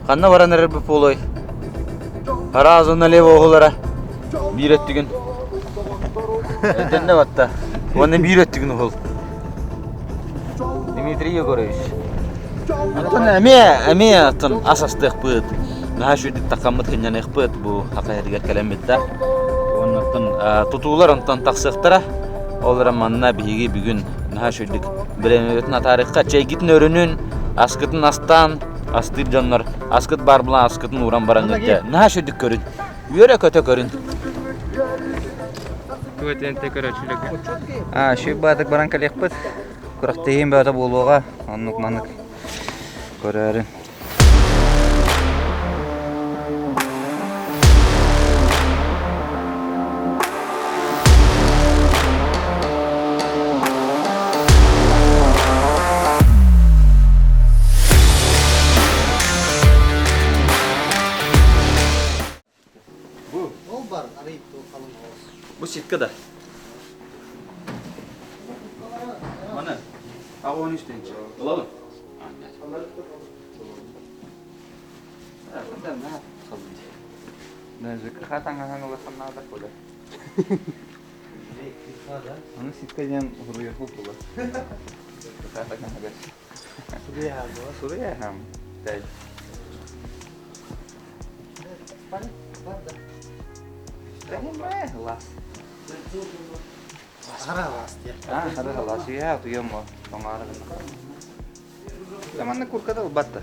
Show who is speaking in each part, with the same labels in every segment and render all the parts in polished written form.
Speaker 1: Ханна баран эрэрбит буолуой? Сразу налево уһулара. Биир өттүгүн. Өйдөннө батта. Уонна биир өттүгүн уһул. Дмитрий Егорович. Оттон эмиэ, эмиэ оттон ас астыахпыт. Наһаа үчүгүйдүк таххаммыт кынньаныахпыт бу хакайарыгар кэлэммит да. Уонна оттон тутуулар онтон тахсыахтара. Ол эрэн манна биһиги бүгүн наһаа үчүгүйдүк бириэмэбитин атаарыахха. Чэйгитин өрүнүн, аскытын астаан, астыыр дьоннор аскыт баар булан аскытын ууран баран дьэ наһаа үчүгүйдүк көрүн. Үөрэ-көтө көрүн.
Speaker 2: Тугу көрөөччүлэргэ?
Speaker 3: Аа, үчүгэй баатык баран кэлиэхпит. Күрэхтэһиим бөҕөтө буолуоҕа. Оннук маннык көрөөрү.
Speaker 4: Ол бар, арый халыҥ оҕус.
Speaker 1: Бу ситка да. Маны 83 тыһыынча. Ылабын.
Speaker 3: ЖКХ таҥаһын улахан наада буолар. Аны ситка диэн уруйаху буолар. ЖКХ таҥаһыгар. Суруйаһам. Лас.
Speaker 4: Хара лас диye.
Speaker 3: А, хара лас. Я утуйам о. Тоҥаары гына. Манна куркада ылбатта.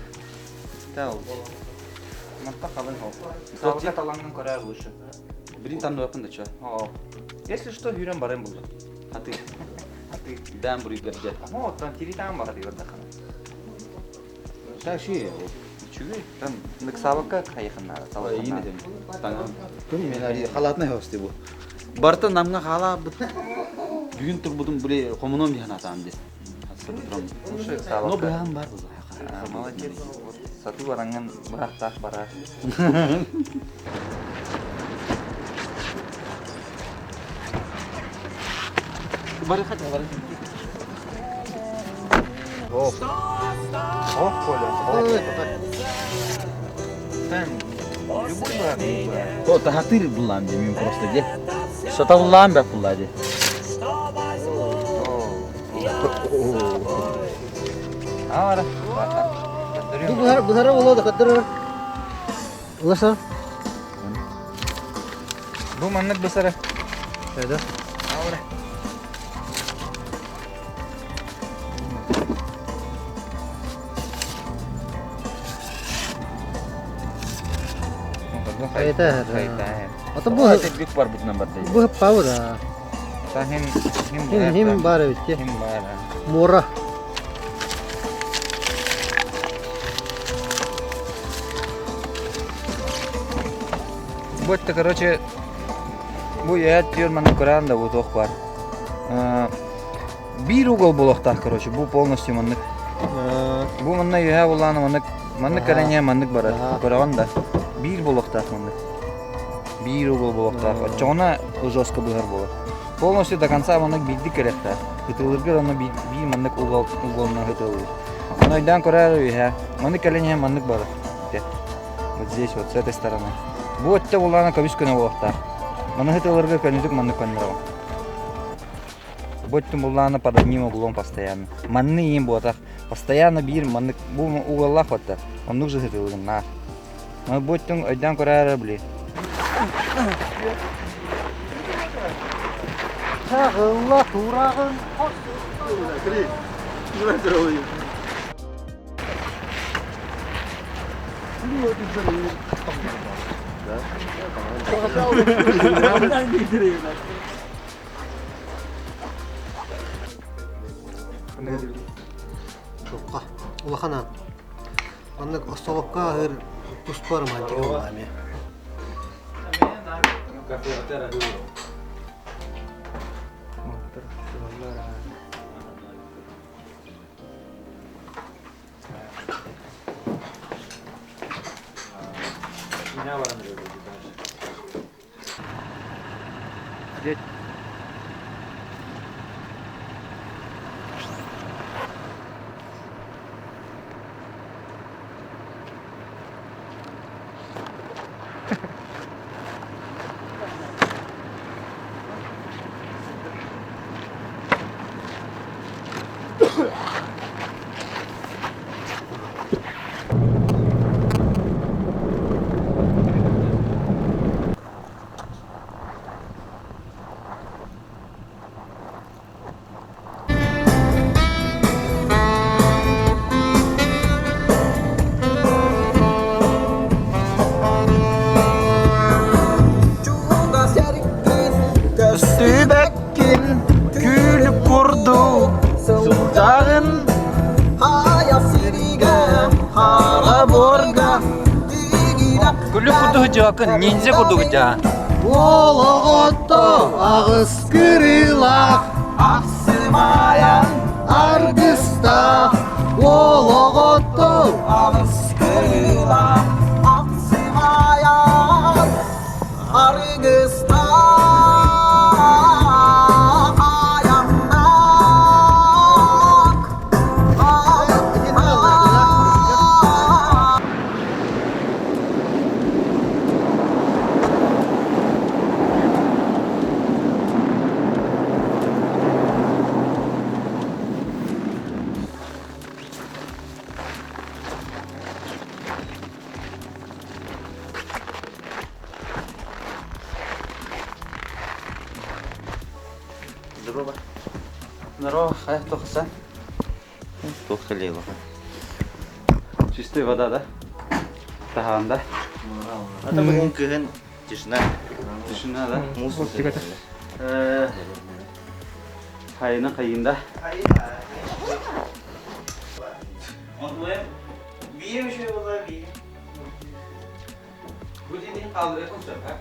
Speaker 3: Та ол. Манта халыҥ ол. Салка талаҥын көрөр лучше.
Speaker 1: Блин, там да чё?
Speaker 3: О. Если что, хүрен барым булду.
Speaker 1: Аты.
Speaker 3: Аты.
Speaker 1: Бэм буруйгар дьэ.
Speaker 3: О, оттон тиритаан бара диир дахана.
Speaker 1: Та ши.
Speaker 3: Үчүгэй. Там ныксабакка хайыхыннаара.
Speaker 1: Иин этим. Мен ари халатный хосты бу. Барта намга хала бут. Бүгүн турбутум били хомуном диһан атаам ди. Но быһаан бар бу.
Speaker 3: Молодец. Сатыы бараҥҥын быһахтаах барар.
Speaker 1: Бары хата бары.
Speaker 3: Ох. Ох, Коля. Там любой быһах.
Speaker 1: То тахатыр буллаам ди мен просто ди. Саталлаам бак булла ди.
Speaker 3: Ара.
Speaker 4: Бу быһара буолуо да көрдөрөр. Уласа.
Speaker 3: Бу маннык бысара.
Speaker 4: Эдэ.
Speaker 3: Ара.
Speaker 4: Хайта.
Speaker 3: Хайта.
Speaker 4: Ата бу
Speaker 1: Бүк бар бутунан бар дейdi.
Speaker 4: бу пау да.
Speaker 3: Та хим хим
Speaker 4: Хим хим бар эбит.
Speaker 3: Хим бар.
Speaker 4: Мура.
Speaker 3: Бу это, короче, бу я түөр манна көрөн да бу туох бар. Биир угол буолуохтаах, короче, бу полностью маннык. Бу манна үһэ булааны маннык маннык кэрэҥэ маннык барар. Көрөҕүн да. Биир буолуохтаах маннык. Биир угол буолуохтаах. Оччоҕуна жестко быһар буолар. Полностью до конца маннык биирдик кэлиэхтээх. Ытылыргар онно биир маннык угол уголунан ытыллыр. Ону өйдөөн көрөөр үһэ. Маннык кэлэн иһэн маннык барар. Вот здесь вот, с этой стороны. Бу өттө булаана көбүс көнө буолуохтаах. Маны ытылырга көнүтүк маннык көннөрөҕүн. Бу өттүн буллаана под одним углом постоянно. Манны иин буотах. Постоянно биир маннык бу уголлаах батта. Оннук же ытылыгыннаах. Маны бу өттүн өйдөөн көрөөрө били.
Speaker 4: Чагылла турагын. Чукка. Улахан Маннык остолопка аһыыр туспа романтика буолла эмиэ.
Speaker 3: сылдьыбаккын, ниндзя курдук дьаа.
Speaker 4: Уол оҕото аҕыс кырыылаах,
Speaker 1: Ахсымайан
Speaker 4: аргыстаах. Уол оҕото
Speaker 1: аҕыс кырыылаах, Ахсымайан аргыстаах айаннаах.
Speaker 3: Здорово.
Speaker 1: Здорово, хай, тохса.
Speaker 3: Туох кэлиэ
Speaker 1: Чистая вода, да? Таһаанда.
Speaker 3: Ата бүгүн кыһын тишина.
Speaker 1: Тишина, да?
Speaker 3: Муус
Speaker 1: Хайына хайында.
Speaker 3: Биир үчүгэй буолла биир.
Speaker 1: Бу дини қалдырыхын сөп, ha?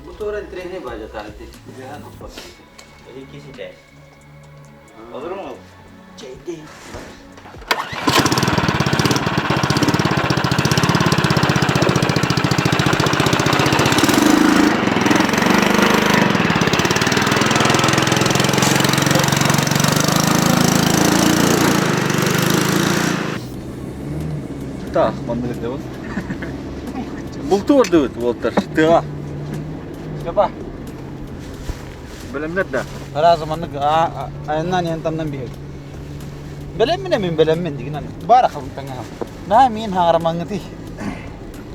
Speaker 1: Бу туора интриһини бажатаанти. Жахан туппас.
Speaker 3: Икки ситэ. Olur mu?
Speaker 4: Чэйдей.
Speaker 1: Так, маннык этэ Булту ордубут уолтар. Тыа. Степа. Бэлэмнэр да. Разы маннык айаннан иһэн тамнан биһик. Бэлэммин эмин бэлэммин дигинэн. Бара халын таҥаһам. Наа миин хаҥарамаҥҥытый.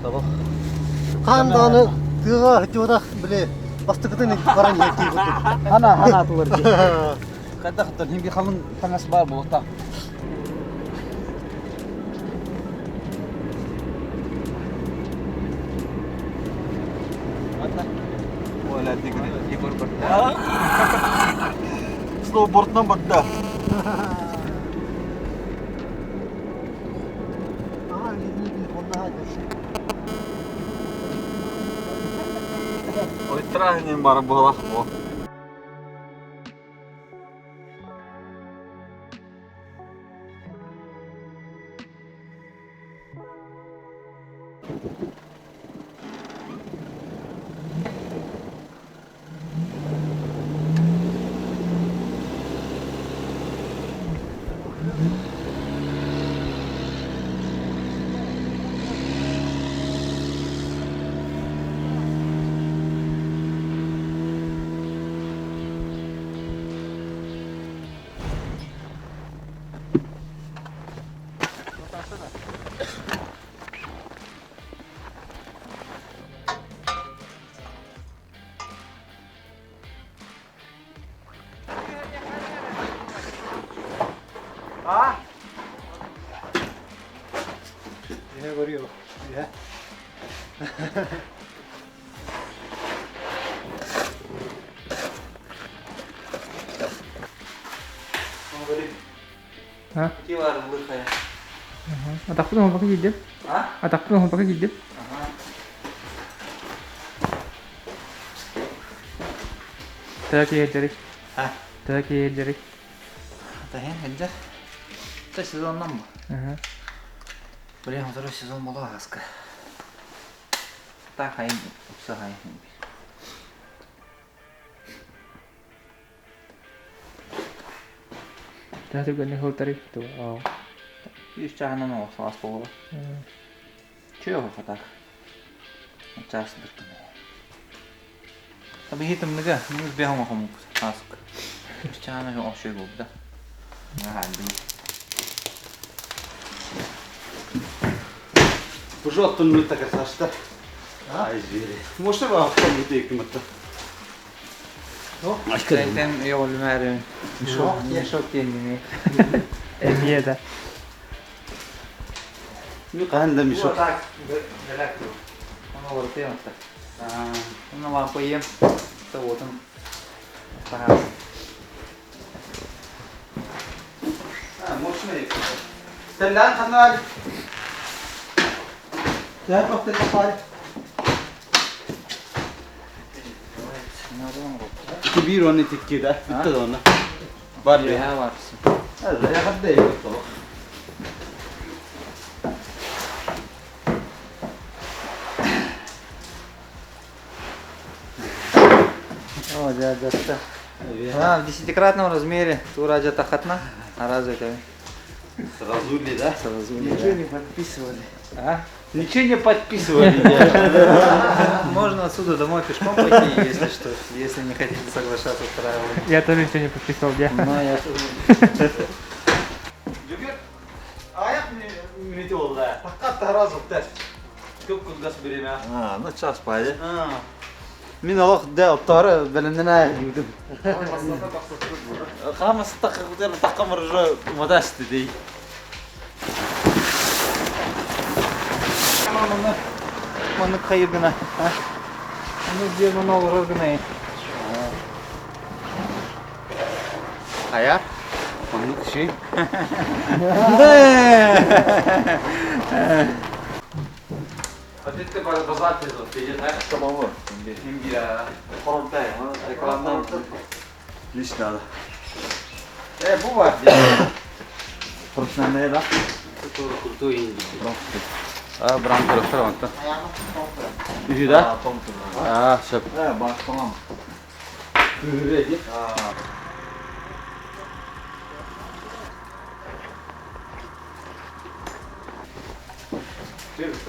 Speaker 1: Тобох.
Speaker 4: Хаан даҕаны тыаҕа сылдьыбатах били бастакытын баран иһэр киһи курдук.
Speaker 1: Хана хана атылар дии. Хайдах химби халын таҥас баар буолуохтаах. Сноубордынан барда.
Speaker 4: Aa, илиитин телефоннаах
Speaker 1: Ой, бар буолах бу.
Speaker 4: Yine görüyor. Ya.
Speaker 2: А?
Speaker 3: Ити бар лыхая.
Speaker 2: Атахпын оһолбакка киирдим.
Speaker 3: А?
Speaker 2: Атахпын оһолбакка киирдим. Тыа киһирдэрий.
Speaker 3: А?
Speaker 2: Тыа киһирдэрий.
Speaker 3: Таһын хәджер. Та сезоннан бу.
Speaker 2: Аха.
Speaker 3: Блин, второй сезон була аска. Та хайын, упса хайын.
Speaker 2: Тыа түргэнник һылтарый. Ту.
Speaker 3: Үс чаһынан оҕус буола. Чүө хатак. Час дыртым. Таби хитымныга, муз бехом хомук аск. Үс чаһынан оҕус болду. Ага,
Speaker 1: Пожалуйста, мы так сашта. Ай, звери. Может, вам автобус тейкмата.
Speaker 3: Сен йолмәрен. Мешок тенини.
Speaker 2: Эмиэ да.
Speaker 1: Ну, каһан да мешок.
Speaker 3: Так, беләк. Оны орытыйм та. Оны лампа ем. Та отын. Тагас.
Speaker 1: А, мощный. Сәллән ханар. Ити биир уонна икки да. Бүттэ да онно. Бар
Speaker 3: Үөһээ барсın. О, да, да, да. А, в десятикратном размере. Тура жатахатна. А разве это?
Speaker 1: Сразу ли, да?
Speaker 3: Сразу ли,
Speaker 1: Ничего
Speaker 3: да.
Speaker 1: не подписывали.
Speaker 3: А?
Speaker 1: Ничего не подписывали. дядя.
Speaker 3: Можно отсюда домой пешком пойти, если что, если не хотите соглашаться с правилами.
Speaker 2: Я тоже ничего не подписывал, я.
Speaker 3: Но я
Speaker 1: Жүгір, аяқ минути болды. Таққа таразы тәс. Көп күлгас береме.
Speaker 3: А, ну час пойди.
Speaker 1: Мин олох дә оттары белемнән юдым. Хамас таққа таққа мыржы мадасты дей.
Speaker 3: Маннык хайыргына. Ну где много рогны.
Speaker 1: Аяр? Оннук шей. Хотите базар
Speaker 3: Самого.
Speaker 1: Лично надо. Э, бу бар.
Speaker 3: Профессиональный, да?
Speaker 1: А, брам көрөктөр онта. Үйү да? А, сөп.
Speaker 3: Э, башталам.
Speaker 1: Үйү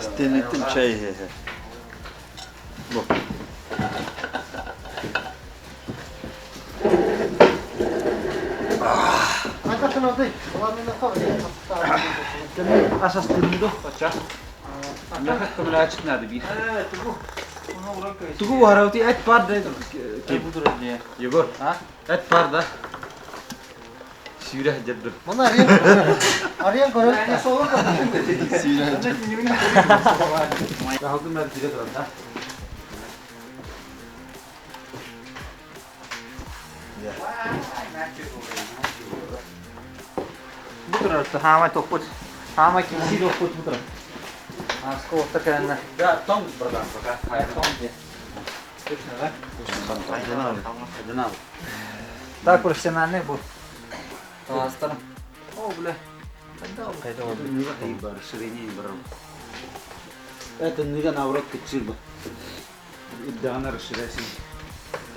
Speaker 3: Стенеттин чай хе. Бу.
Speaker 1: Асастырмыды. Тугу бараути эт бар да. Егор,
Speaker 3: А?
Speaker 1: эт бар да. Сүйрә жабдыр.
Speaker 4: Мына арыйан арыйан көрөр.
Speaker 1: Алдым мен тире турам да.
Speaker 3: Бу турар, хама топут. Хама киси топут бу турар. Аска отта кәнне.
Speaker 1: Да, том братан, пока.
Speaker 3: Точно, да?
Speaker 1: Одинал.
Speaker 3: Так профессиональный бу. Класстар. О, бля.
Speaker 1: Это ныга наоборот кычырба. Идана расширяйся.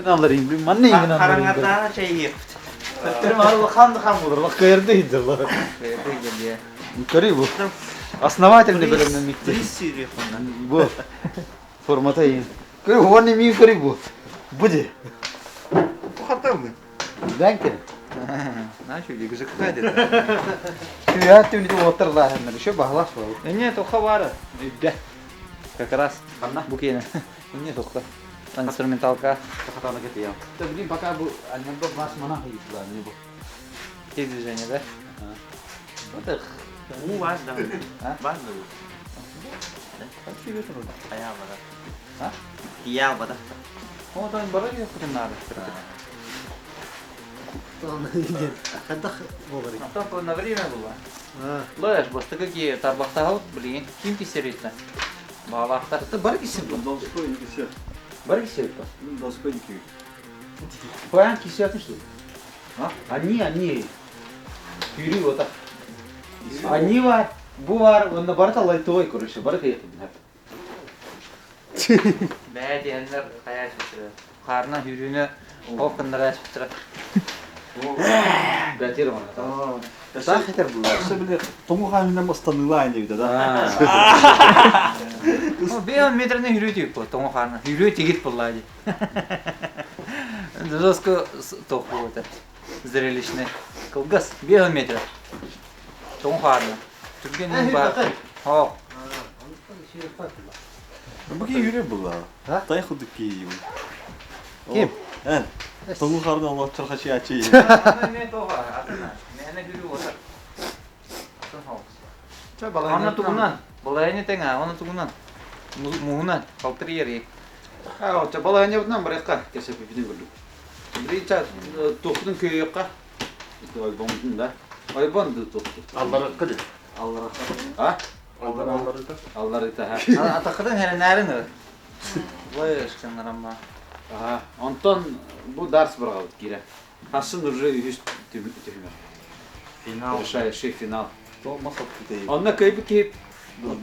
Speaker 1: Аларым, блин, манны именно аларым.
Speaker 3: Хараңата чай епт.
Speaker 1: Хан хан булыр, лак каерде иде. Көрей бу. Основательный белемнән микте. Бу. Формата ин. Көрей, оны мин көрей бу. Буде.
Speaker 3: Хатамы.
Speaker 1: Дәнке.
Speaker 3: Начали, где
Speaker 1: Күя түнде отырла хәмер. Еще баглаш бу.
Speaker 3: Нет, уховара.
Speaker 1: Да.
Speaker 3: Как раз.
Speaker 1: Анна.
Speaker 3: Букена. Нет, ухта. Инструменталка.
Speaker 1: Хатаны кетия. Да, блин, пока бу аннан бас мана хайыпла, не бу.
Speaker 3: Те движения, да?
Speaker 1: Вот их.
Speaker 5: У вас да.
Speaker 3: А?
Speaker 5: Вас да.
Speaker 3: А?
Speaker 5: Я вода.
Speaker 3: О, там бараги хотим надо.
Speaker 4: Хадах болар.
Speaker 3: А то на время было. Лэш, баста какие тарбахтаут, блин, ким кисеритна. Балахта.
Speaker 1: Это барги сен бу.
Speaker 6: Донской кисе.
Speaker 1: Барги сен бу.
Speaker 6: Донской ки.
Speaker 1: Баян кисятын что? А? Они, они. Юри вот так. Они бар, бу бар, онда бар та лайтовой, короче, бар кайы.
Speaker 3: Бәди әннер хаяш бітірі. Қарна хүріні оқындыра бітірі.
Speaker 1: Бәтер мана. Та хитер бу.
Speaker 6: Өссө били тоңу хаанынан останылаан диэбитэ да.
Speaker 3: Бейон метріне хүрі түйіп бұл, тоңы қарна. Хүрі тегет бұл лади. Жестко тоқ бұл это. Зрелищный. Кылгас, бейон метр. Тоңы қарна. Түрген бар. Хоқ.
Speaker 6: Бу ки жүрө була. Тай худук ки.
Speaker 4: Ким?
Speaker 6: Э. Тоңу хаанынан олочор хачи ачи.
Speaker 3: Мен тоға, атына. Мені хүрі отыр. Атын хоқ. Аны тугунан. Балайны тең, аны тугунан. Муһунан, калтыр ери.
Speaker 1: А, вот бала не бутнан баракка кесеп битин көрдүк. Биринче тохтун көйөккө. Ойбон да. Ойбон ду тохту.
Speaker 5: Алларакка
Speaker 1: Алларакка. А? Алларыта.
Speaker 3: Атаххытын хэрэнээрин ыр. Лайышканнарамма.
Speaker 1: Онтон бу дартс быраҕабыт киирэ. Хассын уже үһүс түһүмэх.
Speaker 5: Финал.
Speaker 1: Решающий финал. Онно кыайбыт киһи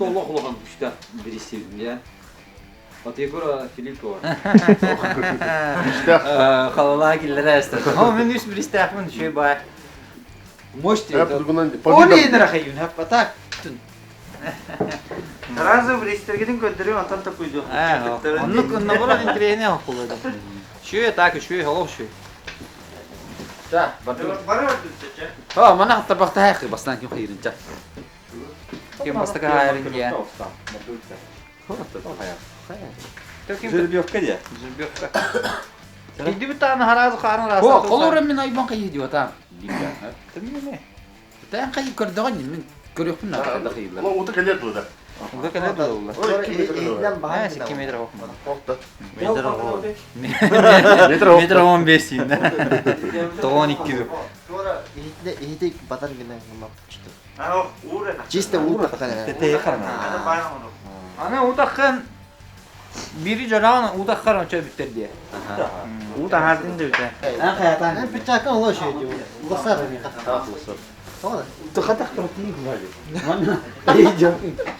Speaker 1: олох улахан күштээх бириистиибин дьэ. От Егора Филиппова.
Speaker 3: Халалаа киллэрэ эстэр. О, мин үс биристээхпин үчүгэй бай.
Speaker 1: Мощь
Speaker 3: так.
Speaker 5: Сразу биристэргитин көрдөрүм, онтон токуйду.
Speaker 3: Оннук наоборот интириэһинэй оһоллойду. Үчүгэй так, үчүгэй олох үчүгэй.
Speaker 1: Да, бардым.
Speaker 5: Бары бардым.
Speaker 1: О, мана хаттарбахта бастан ким хайырынча.
Speaker 3: Ким бастакы хайырын дия.
Speaker 6: Жеребьевка дия.
Speaker 3: Жеребьевка. Кидибит тааны харазы хаарын раса.
Speaker 1: О, колор мен айбан кайы дип атам.
Speaker 3: Тымны.
Speaker 1: Тән кайы көрдөгөн мен көрөкпүн на кайылар.
Speaker 7: Ол ута келер бу да.
Speaker 3: Ута келер бу да.
Speaker 4: Иһинэн баһан
Speaker 3: 2 метр окман.
Speaker 5: Метр ол.
Speaker 3: Метр метр 15 дейін. 92.
Speaker 4: Иһитне иһити батар гына мапчты.
Speaker 5: А, ура.
Speaker 4: Чисто утах
Speaker 3: Аны утахын бири жараан утаххар онча бүттер дие.
Speaker 5: Ута хардын да үтә.
Speaker 1: Ан хаятан.
Speaker 4: Мен пичакка оло шей ди. Уласар ми. Тоҕо?
Speaker 1: Тухатах против бали.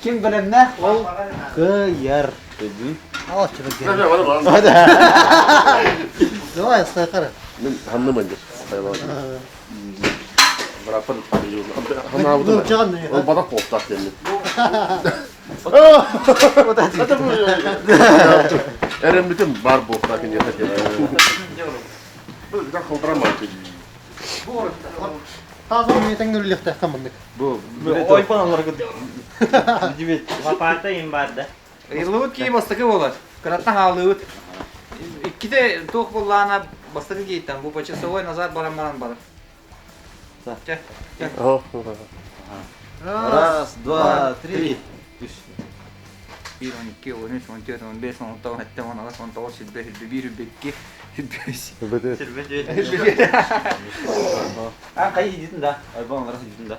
Speaker 1: Ким билемнә ол кыяр.
Speaker 4: Ал чыгып кел. Давай, сайкара.
Speaker 7: Мен ханнымын деп. Брапыр
Speaker 4: Ну, чаган
Speaker 7: Ол бадақ болып тақ демін. Әрем бар болып тақ Бұл
Speaker 4: Таза мен теңнүрлехте камындык.
Speaker 1: Бу
Speaker 6: Ойпан аларга
Speaker 5: Лопата им бар да.
Speaker 3: Ыйлыбыт кии бастакы болар. Кыраттан хаалыбыт. Икките туох буллаана бастакы кииттен бу почасовой назад баран баран барар. Чэ.
Speaker 1: Раз, два, три.
Speaker 3: 1, 12, 13, 14, 15, 16, 17, 18, 19, 20, 21, 22, 25.
Speaker 1: Ан кайы житин да. Айбан раз житин да.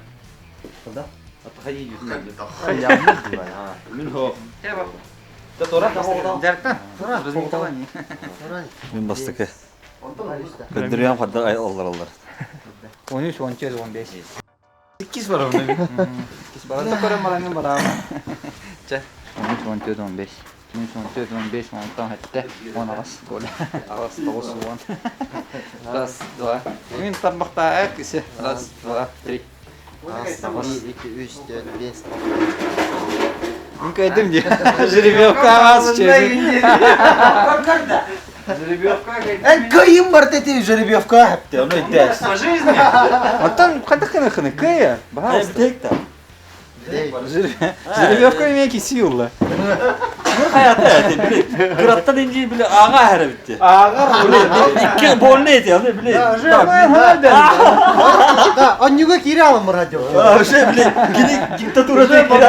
Speaker 1: Да? Ата кайы житин да. Мин хо.
Speaker 3: Чэ бар.
Speaker 1: Та тора.
Speaker 3: Жарктан. Разминкалан.
Speaker 6: Мен бастакы. Көддүрүям хадда ай аллар аллар.
Speaker 3: 13, 14, 15.
Speaker 1: Иккис бар оны.
Speaker 3: Кис баран көрөм баран мен барам. Чэ. 13, 14, 15. 13, 14, 15, 16, 17, 18, гол. 9, 10. Раз, два. Мен тармакта кисе. Раз, два, три.
Speaker 4: 1, 2, 3, 4, 5,
Speaker 3: Мен кайдым ди. Жеребьевка аз Жеребьевка.
Speaker 1: Эн кыйым бар тети жеребьевка хепте. Оны дәс.
Speaker 3: По жизни. Оттан кайда кыны кыны кыя. Баһалыста. Жеребьевка имеет силу.
Speaker 6: Кыраттан инжи биле ага хәрә битте.
Speaker 3: Ага.
Speaker 6: Икки больный эти, аны биле.
Speaker 4: Да, аннюга кире алым радио.
Speaker 6: Вообще биле, кини диктатура дип кире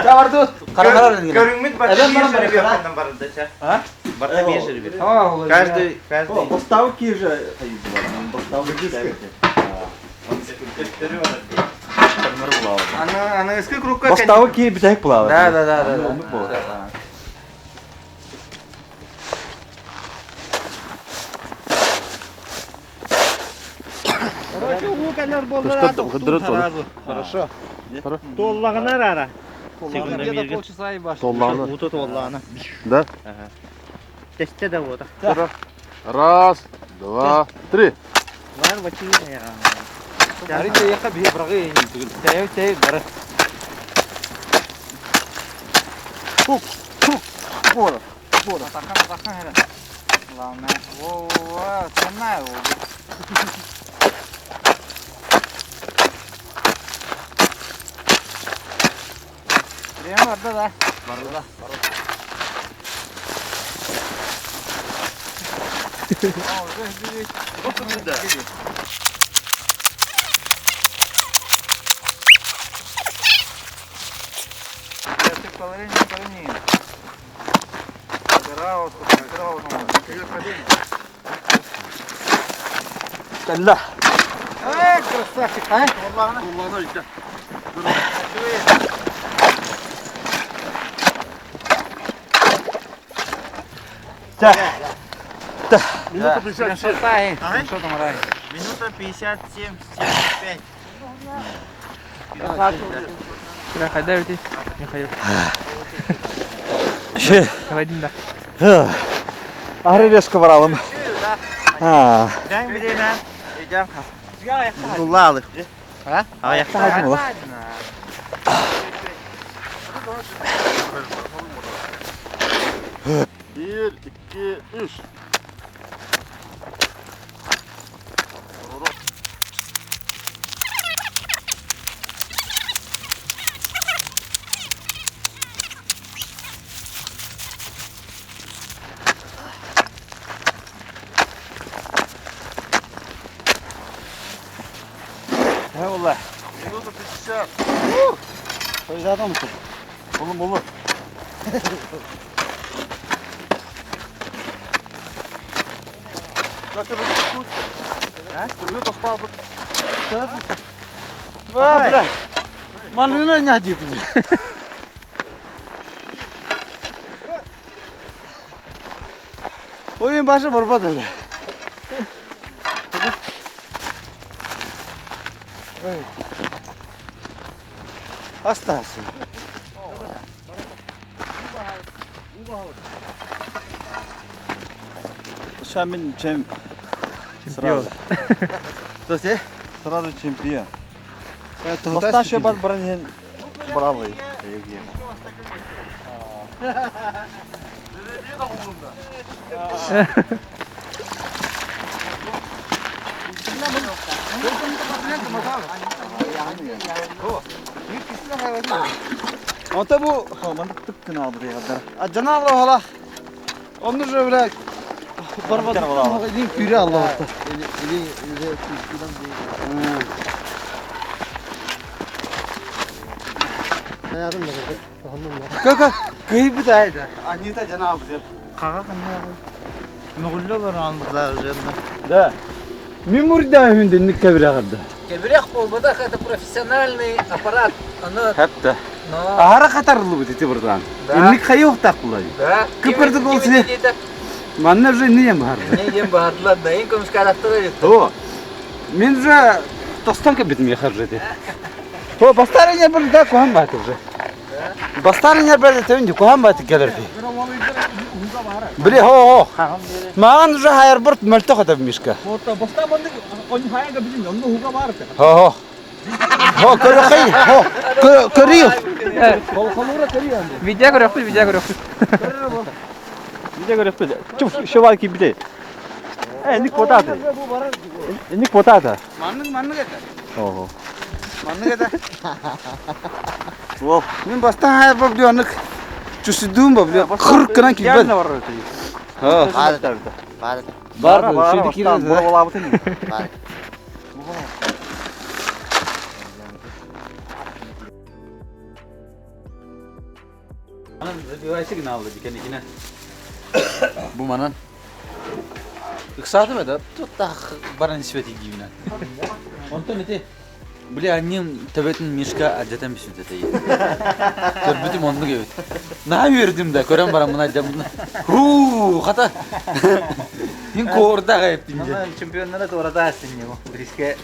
Speaker 1: Чабарды карагалар
Speaker 5: Көрүңмүт барда бир жеребьевкадан барда ча.
Speaker 3: А?
Speaker 5: Барда бир жеребьевка. Каждый, каждый.
Speaker 6: Поставки уже Поставки.
Speaker 3: Аны аны эски кругка.
Speaker 6: Поставки битәк булалы.
Speaker 3: Да, да, да, да. да.
Speaker 5: Хорошо. Толлагына рара.
Speaker 3: Где-то полчаса и баш.
Speaker 5: Ута толлагына.
Speaker 7: Да?
Speaker 5: Тесте да вот.
Speaker 7: Раз, два, три.
Speaker 5: Бар бачы.
Speaker 3: Арите яка бие брагы Тәйү тәйү бары. Хук, хук, бора, бора. Тахан, тахан хәле. Главное, во, во, во, цена его. Прямо барда да.
Speaker 1: Барда да.
Speaker 3: Калла. Эй, красавчик, а?
Speaker 7: Минута 57.
Speaker 5: Минута 57, 75.
Speaker 2: Хайда эбитий, Михаил? Давайдын да.
Speaker 6: Ары резко баралым.
Speaker 5: Дэҥ бириэмэ. Тулла алых. Аяқта.
Speaker 7: Bir, iki, üç.
Speaker 6: Eyvallah.
Speaker 7: Минута 50.
Speaker 6: Хойзадам mısın?
Speaker 7: Oğlum olur.
Speaker 6: Манына не дип. Oyun başı barbat öyle. Hastası.
Speaker 8: Шамин чем
Speaker 2: Чемпион.
Speaker 6: Сразу.
Speaker 8: Сразу чемпион. Настоящий бар бронен бравый.
Speaker 6: Ата бу
Speaker 8: Маннык тык кына алды ягдар.
Speaker 6: Canal ola. Onu şöyle barbat. Püre Allah. Kaka kıyı da Anita canal bize.
Speaker 5: Мөғілі бар аңғыдар жерінде.
Speaker 6: Да. Мемур да хүндүнүк кебирагырды.
Speaker 1: Кебирэх буолбатах, это профессиональный аппарат. Оно,
Speaker 6: Хәтта.
Speaker 1: но...
Speaker 6: Ахара катарлы бит ити бурдан.
Speaker 1: Да.
Speaker 6: Инник хайы тақлай.
Speaker 1: Да.
Speaker 6: Кыпырды кол сине. Манна уже не бар.
Speaker 1: Не ем баһардылар да, ең көмүскә алактыр
Speaker 6: О. Мен уже тостан кебит ми харжети. О, бастарыня бир да кухан бат уже. Бастарыня бир төнди кухан бат келер би. Биле хо хо. Маған уже хайыр бұрт мөлтө хатап мишка. Хо хо. Хо көрө хо. Көрү.
Speaker 2: Видео көрөкпүт, видео көрөкпүт.
Speaker 8: Видео көрөкпүт. Чуф, шевал кибите. Э, ник потаты. Ник потата.
Speaker 6: Маннык маннык это.
Speaker 8: Ого.
Speaker 6: Маннык это. Мен бастан хайыр бұрт дионык. Чүсүдүм ба биле. Кырк кынан кибет. Хо.
Speaker 5: Бар.
Speaker 6: Бар, шүйді киреді.
Speaker 5: Бар.
Speaker 1: Анан забивай сигналды дикен икине. Бу манан. Ыксатым это, тут так баран свети дивна. Онтон ити Бля, аннем төбөтүн мишка ажатан бисүт эте. Көрбүтүм онну кебит. На бердим да, көрөм барам мына жам. Ху, хата. Ин корда кайып инде.
Speaker 5: Мына чемпионнара туората астын Бриске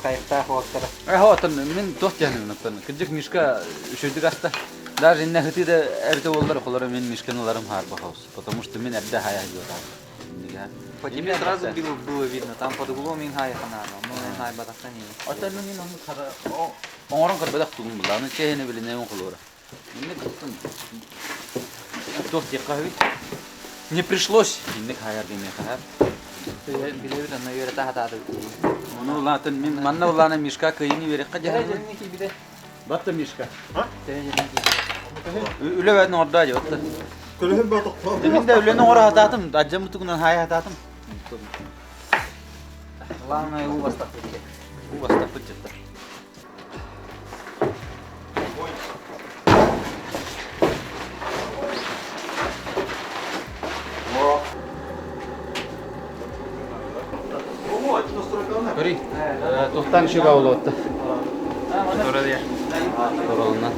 Speaker 5: кайыкта хуактара.
Speaker 1: Э, отон мен тот жаным оттон. Кыжык мишка үшөдүк аста. Даже инне хыты да эрте болдар холора мен мишканаларым хар бахаус. Потому что мен эрде хая жотам.
Speaker 5: По тебе сразу было, было видно, там под углом инхай ханана, ну инхай батахтани.
Speaker 1: Отон мен оны кара оңорон карбадак тугун була. Аны чехене биле немен холора. Инне кыттым. Тот якави. Не пришлось. Инне хаяр деме хаяр.
Speaker 5: Билебит анна юрета хатады.
Speaker 1: Оны улатын мен манна улана мишка кыйыны берек кажа. Батта мишка. Үле бәдин орда жотта. Мен де үлені ора хататым, аджамы тугунан хай хататым.
Speaker 5: Главное у вас так.
Speaker 1: У вас так бит Көрей, тоқтан шөге аулы отты. Туралына.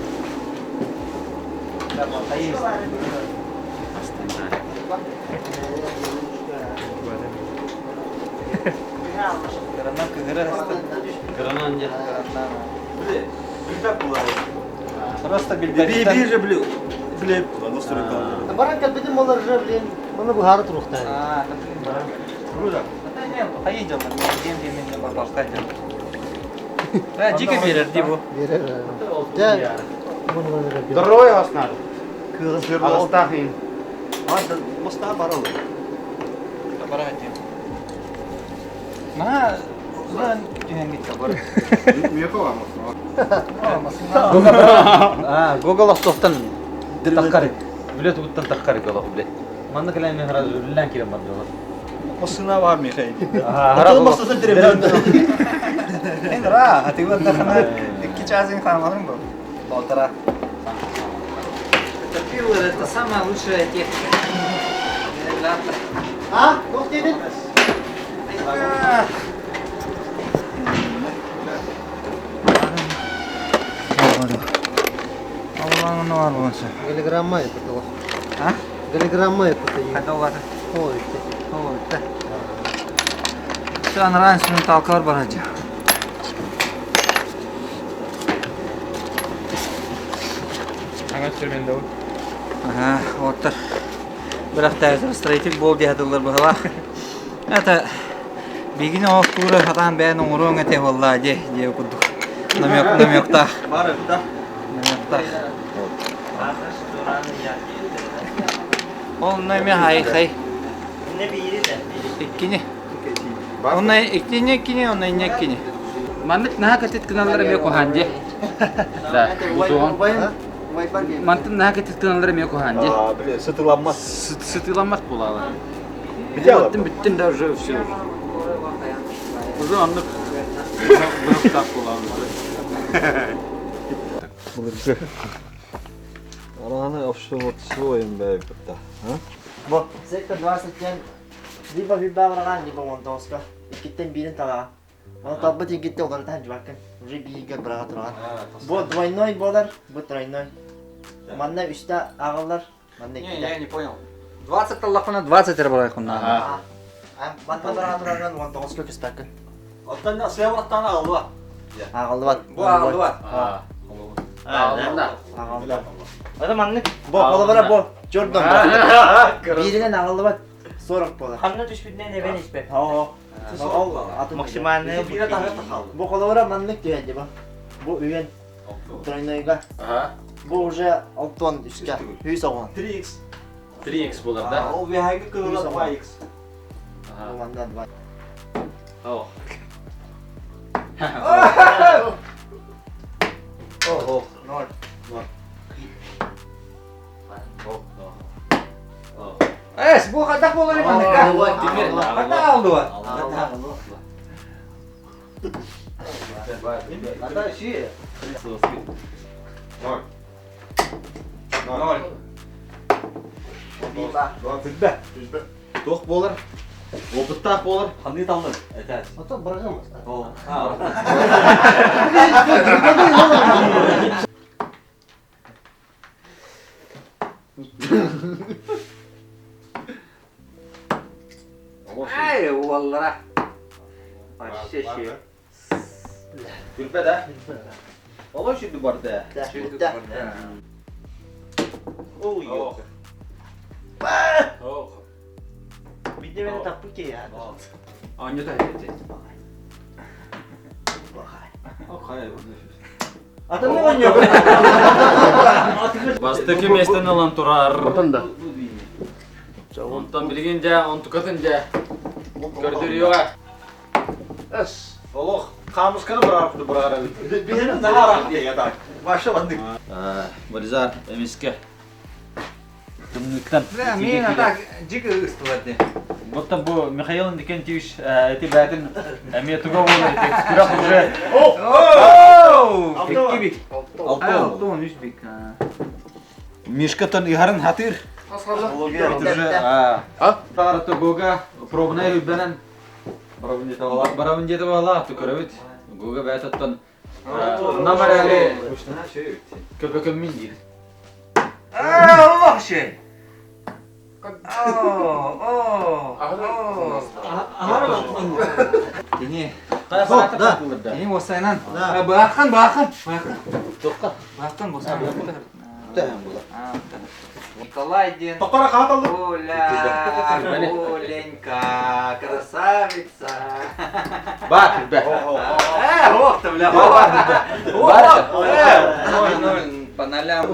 Speaker 5: Кыранан кыһырар
Speaker 1: Кыранан дьэ.
Speaker 5: Просто билбэттэн.
Speaker 8: Биир же блин. Блин,
Speaker 4: Баран кэлбитим болар же, блин, маны быһаары туруохтаах.
Speaker 5: Хайы дьаллар, диэн диэн барбахтай дьаллар. Дьике берер ди бу.
Speaker 4: Берер. Дьэ,
Speaker 6: Здоровый вас надо.
Speaker 4: Кыыс.
Speaker 6: Алыстаах иин.
Speaker 8: Моста барал.
Speaker 5: Мана Ulan түһэн гитте бар.
Speaker 1: А, Google охтоохтон таххар. Биле тугуттан таххар голох биле. Манна кэлэн мен хараз үллэн кирен бардылар.
Speaker 8: Машина бар Михаил.
Speaker 1: Хараз
Speaker 8: Машина деревянный.
Speaker 5: Эн ра, атыгын тахана икки часын хамалым бу. Полтора. Это пиллер, это самая лучшая техника.
Speaker 4: А, туох диэтин?
Speaker 5: Allah'ın var bunun.
Speaker 4: Голограмма это было.
Speaker 5: А?
Speaker 4: Голограмма это
Speaker 5: Hadi olar.
Speaker 4: Ой, ты.
Speaker 5: Ол Şu an rançının talkar baracı.
Speaker 2: Аңа сүрмен дау.
Speaker 5: Ага, оттар. Бірақ тәзір строитель бол диядылар бұғала. Это бигини ол тура хатан бән оңыруң эте болла де де курдук. Намек намекта.
Speaker 8: Бар да.
Speaker 5: Намекта. Ол неме хай хай. Иккини. Онна иккини иккини, онна иккини.
Speaker 1: Маннык наха кэтит кыналлар эмиэ куһаан дьэ. Да, бутуон. Мантын наха кэтит кыналлар эмиэ куһаан дьэ.
Speaker 8: А, блин, сытыламмас.
Speaker 1: Сытыламмат буолаалар.
Speaker 8: Где
Speaker 1: Бүттүн бүттүн да уже все уже. Уже оннук быһыктаах буолаалар.
Speaker 8: Араны вот своим бэйбэтта.
Speaker 9: Бу сектор 27 либо виббавраган, либо Монтоска. Иккиттен биирин талаҕа. Оны талбыт иккитте олорутан жубаккын. Уже бииргэ быраҕа тураган. Бу двойной буолар, бу тройной. Манна үстэ аҕаллар, манна
Speaker 5: Не,
Speaker 9: иккитэ.
Speaker 5: я не понял. 20 аллахына 20 рабарайхунна.
Speaker 9: Манна быраҕа тураган Монтоска көспәккин.
Speaker 8: Оттан севраттан алла.
Speaker 9: Аҕаллыбат.
Speaker 5: Бу аҕаллыбат.
Speaker 1: Аҕаллыбат.
Speaker 9: Аҕаллыбат. Это маннык. Бу холобура бу. Jordan. Бииринэн аҕаллыбат. 40 буолар.
Speaker 10: Ханна түспүтүнэн эбэн испэт.
Speaker 9: Оо. Ол атын.
Speaker 10: Максимальный
Speaker 9: Бу холобура маннык түһэн дии бу. Бу үйэн тройнойга. Бу уже алтон үскә. Hүйс оҕон.
Speaker 8: 3x.
Speaker 1: 3x буолар да.
Speaker 8: Ол вихайга кылыла 2x.
Speaker 9: Бу манна два.
Speaker 1: О.
Speaker 9: Ого. Ноль.
Speaker 5: Эс, бу хадах болар маннык. Хата алдыва.
Speaker 1: Ата ши.
Speaker 5: Ноль.
Speaker 8: Билбе.
Speaker 1: Тох болар. Опыттаах болар.
Speaker 8: Ханны талны.
Speaker 4: Ото баргамас.
Speaker 8: Ол.
Speaker 5: Ай, уоллара. Вообще ши.
Speaker 1: Күлбе да. Олор шүдү бар да.
Speaker 9: Да.
Speaker 1: Ох. Ох.
Speaker 9: Бидде мени таппы ки я.
Speaker 1: Анья та хете.
Speaker 9: Атын ойноо.
Speaker 1: Бастакы местен алан турар. Онтон билигин дьэ, онтукатын дьэ. Көрдөрүөҕэ.
Speaker 8: Эс.
Speaker 1: Олох камысканы быраар куду быраар эбит.
Speaker 8: Биһин нахара я так. Ваша ванды.
Speaker 1: Вализар эмиске. Тымныктан.
Speaker 5: Бля, мен ата жиги ыстылар де.
Speaker 1: Будто бу Михаил Никентьевич эти бәтин эме туга болар эти күрәк уже.
Speaker 5: Оу! Икки бик.
Speaker 1: Алты.
Speaker 5: Алты үч бик.
Speaker 1: Мишка тон ихарын хатыр. Уже а тагара Гога пробная хүббенен барабын жете бала. Барабын жете бала ту көрөбүт. Буга бэйэтиттэн Намарали көбөкөммүн диир.
Speaker 5: Олох шей. Кини.
Speaker 4: Да.
Speaker 5: Кини уосайынан. Бааххан, бааххан. Бааххан. Бааххан босай. Николай диэн. Оля, Оленька, красавица.
Speaker 1: Бар, бе.
Speaker 5: Ох ты, бля. Ноль, ноль, по нолям.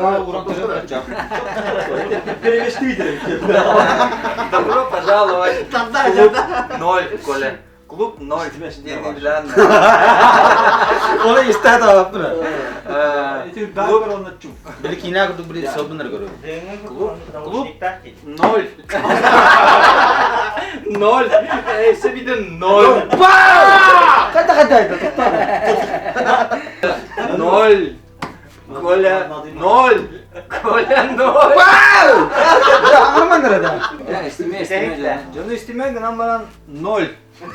Speaker 5: Добро пожаловать. Клуб ноль, Коля. Клуб ноль.
Speaker 6: Оны истэ тааппына.
Speaker 5: Клуб
Speaker 1: Били киинэ курдук били сылбынар көрөбүн.
Speaker 5: Клуб клуб ноль. Ноль. Өссө биде ноль.
Speaker 6: Қайда қайда айда
Speaker 5: Ноль. Коля ноль. Коля ноль.
Speaker 6: Аман да.
Speaker 5: Истиме, истиме. Дьону истиме гынан баран ноль.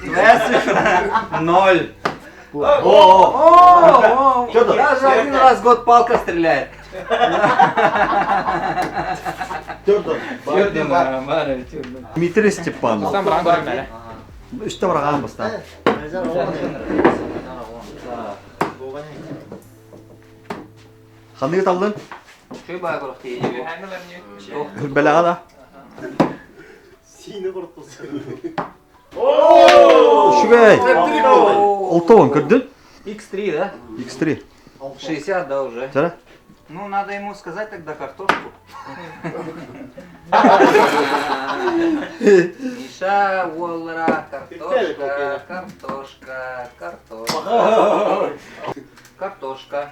Speaker 5: Твоя цифра ноль. О, даже один раз в год палка стреляет.
Speaker 8: Дмитрий Степанов. Үстэ бараҕаан бастаан. Ханныгы таллын? Бэлэҕэ да? Үчүгэй! Олтоон көрдүн?
Speaker 5: X3, да?
Speaker 8: X3.
Speaker 5: 60, да, уже.
Speaker 8: Чара?
Speaker 5: Ну, надо ему сказать тогда картошку. Миша, Уоллера, картошка, картошка, картошка. Картошка.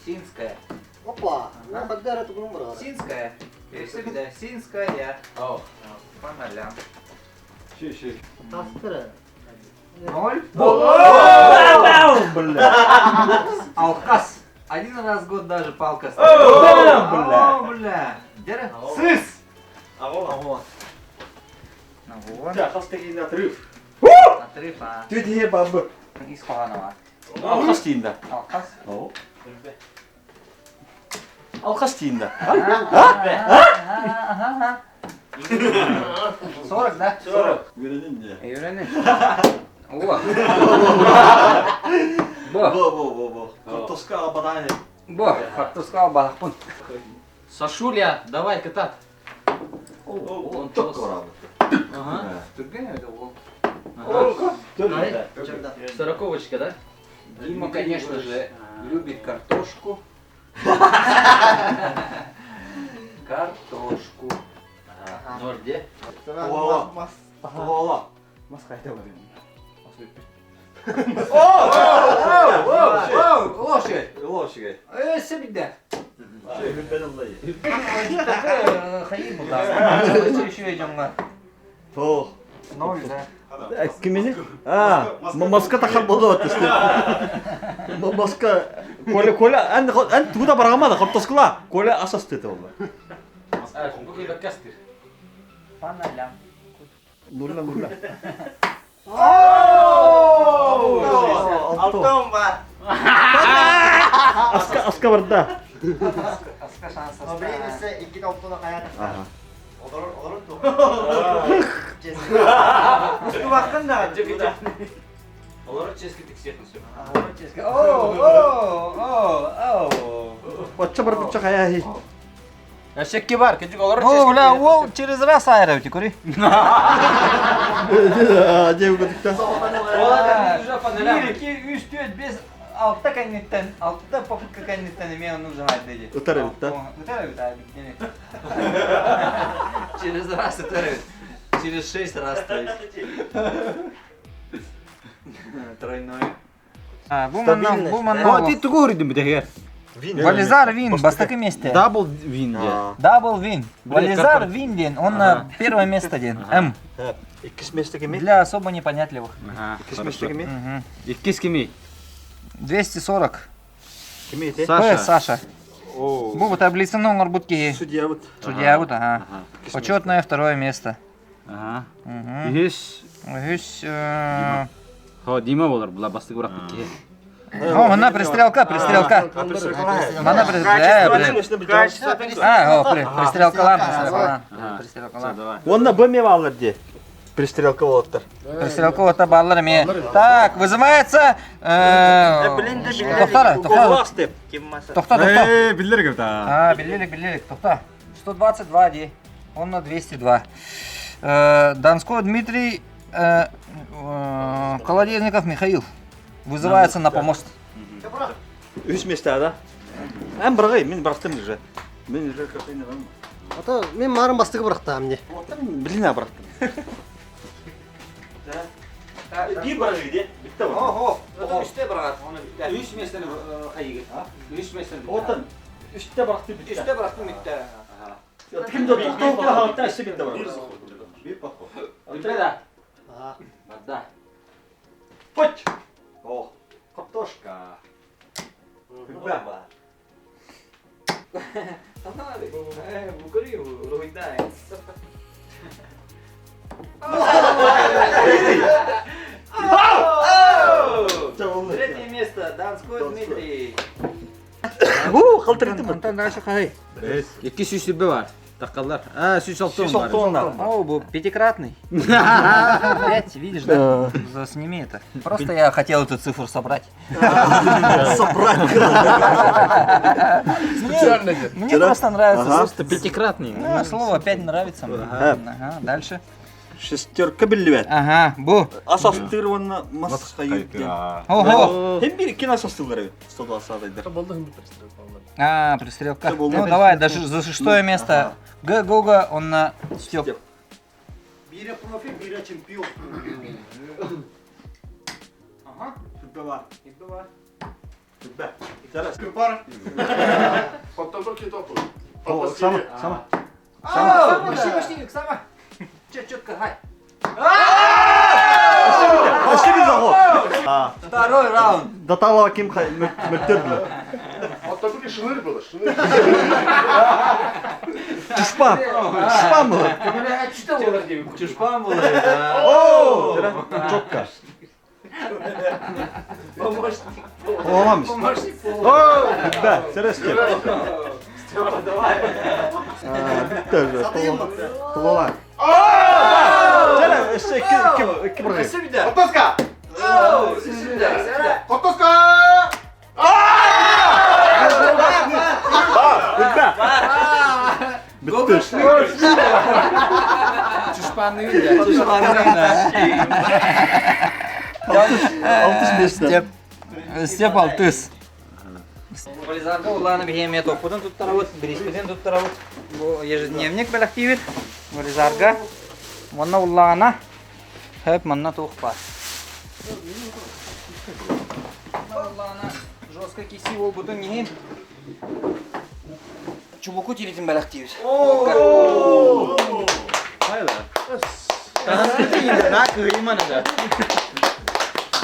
Speaker 5: Синская.
Speaker 4: Опа, ну когда это номер?
Speaker 5: Синская. Да, синская. По нолям.
Speaker 4: Тастыры.
Speaker 5: Ноль. Алкас. Один раз в год даже палка стоит. О, бля. Дера. Сыс.
Speaker 8: Ага.
Speaker 5: Ну вот.
Speaker 8: Отрыв.
Speaker 5: Отрыв, а.
Speaker 8: Тетя бабы.
Speaker 5: Из Хованова.
Speaker 8: Алқас тиында.
Speaker 5: Алкас.
Speaker 8: Алқас тиында.
Speaker 5: Ага. 40, да?
Speaker 8: 40. Үйренин не?
Speaker 5: Үйренин. О. Бо.
Speaker 8: Бо, бо, бо, бо. Картошка абадане.
Speaker 5: Бо, картошка абадахпын.
Speaker 1: Сашуля, давай кытат.
Speaker 8: Он только
Speaker 1: Ага.
Speaker 5: Түрген это ол.
Speaker 1: Сороковочка, да?
Speaker 5: Дима, конечно же, любит картошку. Картошку.
Speaker 1: Ноль где?
Speaker 8: Ола. Ола.
Speaker 5: О, лошадь!
Speaker 8: Лошадь.
Speaker 5: Себиде.
Speaker 8: Тох.
Speaker 5: Ноль, да.
Speaker 8: Кимини? А, Москва тахар болду атты. Москва Коля Коля эн эн тугуда баргамада картошкала. Коля асасты это болду.
Speaker 5: По нолям.
Speaker 8: Нурла нурла.
Speaker 9: Алтон ба.
Speaker 8: Аска аска барда.
Speaker 5: Аска шанс
Speaker 9: Биринчиси икки топтуна каят. Олор олор ту.
Speaker 5: Устубаккын да.
Speaker 1: Олар чески тиксиэх все.
Speaker 5: О, о, о, о.
Speaker 8: Бачча бар бачча каяхи.
Speaker 1: Эшекке бар, кечик олар
Speaker 5: О, бля, ол через раз айрабыты, көри.
Speaker 8: Дев көтүктө.
Speaker 5: Бир, эки, үч, төрт, бес, алта кэнниттэн, алта попытка кэнниттэн эмиэ ону жаһайда дии.
Speaker 8: Ытар эбит да?
Speaker 5: Ытар эбит, а, битнени. Через раз ытар эбит. Через шесть раз, то есть. Тройной. Бу манна, бу манна.
Speaker 6: О, ти тугу үрдүм битегер.
Speaker 5: Вализар вин, бастакы месте.
Speaker 6: Дабл вин де.
Speaker 5: Дабл вин. Вализар вин ден, он на первое место ден. М.
Speaker 8: Иккис месте кими?
Speaker 5: Для особо непонятливых.
Speaker 8: Иккис месте кими?
Speaker 5: Мгм.
Speaker 6: Иккис кими?
Speaker 5: 240.
Speaker 8: Кими эте?
Speaker 5: Саша. Саша. Бу таблицаны оҥорбут киһи.
Speaker 8: Судья вот.
Speaker 5: Судья вот, ага. Почетное второе место.
Speaker 6: Ага.
Speaker 5: Мгм.
Speaker 6: Үһүс.
Speaker 5: Үһүс
Speaker 6: Хо, Дима болар, була бастык урак бит киһи.
Speaker 5: О, манна пристрелка, пристрелка. Манна пристрелка. А, о, пристрелкалаан, пристрелкалаан. Пристрелкалаан.
Speaker 8: Уонна бу эмиэ бааллар дии. Пристрелка уолаттар.
Speaker 5: Пристрелка уота бааллар эмиэ. Так, вызывается... Тохтар, тохтар. Тохта, тохта.
Speaker 2: Биллер кебит.
Speaker 5: А, биллерик, биллерик, тохта. 122 дии. Он на 202. Донской Дмитрий Колодезников Михаил вызывается на помост.
Speaker 8: Үс месте да? Эн бырагай, мин бырахтым уже. Мин уже картина
Speaker 4: Ата мен марын бастығы бырақтам не.
Speaker 8: Блин, а бырахтым. Биир бырагы де, битте бар.
Speaker 5: Ого, үсте бырагат, оны битте.
Speaker 6: Үс местени хайыгы. Үс местени.
Speaker 8: Отан үсте бырахты битте.
Speaker 5: Үсте бырахтым битте.
Speaker 8: Ким да тоқтау хаалтта үсте битте бар.
Speaker 6: Бир поход. Битте да. Бада.
Speaker 8: Путь. О, картошка. Күбә.
Speaker 5: Третье место, Донской Дмитрий.
Speaker 8: Бу калтырды.
Speaker 5: Антон дальше хай.
Speaker 6: Икки сүүс сүбэ бар. Таккаллар. А, сүүс алтын бар.
Speaker 5: О, был пятикратный. Пять, видишь, да? Засними это. Просто я хотел эту цифру собрать.
Speaker 8: Собрать.
Speaker 5: Мне просто нравится.
Speaker 6: Просто пятикратный.
Speaker 5: Ну, слово опять нравится. Ага, дальше.
Speaker 8: Шестерка биллибет.
Speaker 5: Ага, бу.
Speaker 8: Асастыр онна мас хайы.
Speaker 5: Ого.
Speaker 8: Hem bir iki асастырлар evet. 120 айдар.
Speaker 5: А, пристрелка. Ну, давай, даже за шестое место. Г. Гога, он на Степ.
Speaker 4: Бире профи, бире чемпион.
Speaker 5: Ага.
Speaker 8: Күбә бар. Күбә.
Speaker 7: Подтопки топу.
Speaker 8: Сама, сама.
Speaker 5: Сама, почти, почти, сама. Че, четко, хай.
Speaker 8: Почти bir заход.
Speaker 5: Второй раунд.
Speaker 8: Даталова ким мөлтөр
Speaker 7: Подтопки шныр было, шныр.
Speaker 8: Чушпан. Чушпан было.
Speaker 5: Чушпан был.
Speaker 8: О! Чокка.
Speaker 5: Помощник.
Speaker 8: Оламыз.
Speaker 5: Помощник.
Speaker 8: О! Күбә. Сересте. Битте уже. Тололар. Чара, эше ким ким бир.
Speaker 7: Картошка! Картошка!
Speaker 8: Күбә. Битте.
Speaker 5: Чушпанный, да. Чушпанный,
Speaker 8: Алтыс месте.
Speaker 5: Степ. Степ алтыс. Полизарга уланы бихеме топпутун туттарабыт, бириспитин туттарабыт. Бу ежедневник бэлэхтиибит. Полизарга. Манна улаана. Хөп манна туох бар. Улаана жестко киси ол бутун нихин. Чубуку тиритин бэлэхтиибит.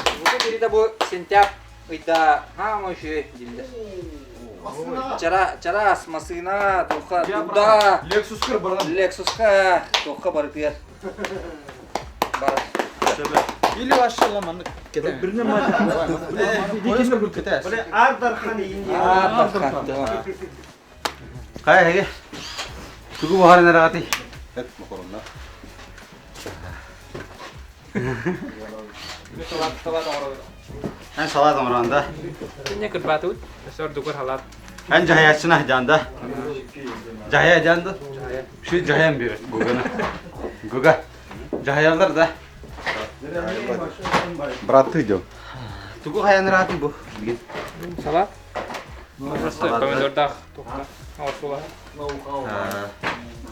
Speaker 5: Чубуку тирита бу сентябрь ыйда хаама үшү дилдер. Чара, чарас, масына, тоха, туда.
Speaker 6: Lexus барган.
Speaker 5: Lexusка, тоха барытыгар. Бар.
Speaker 6: Или вообще ламанды кетер.
Speaker 8: Бирне ма.
Speaker 6: Кетер.
Speaker 8: Ардархан ийин.
Speaker 5: А, тоха.
Speaker 6: Кая хеге. Тугу бахарын арагати. Эн салат омранда.
Speaker 2: Кине кырбатыбыт. Сор дугар халат.
Speaker 6: Эн жахаячына жанда. Жахая жанды. Şu жахаyan бир гуганы. Гуга. Жахаялар да.
Speaker 10: Брат, идем.
Speaker 6: Тугу хаян рати бу.
Speaker 2: Салат. Просто помидордах тохта. Осула.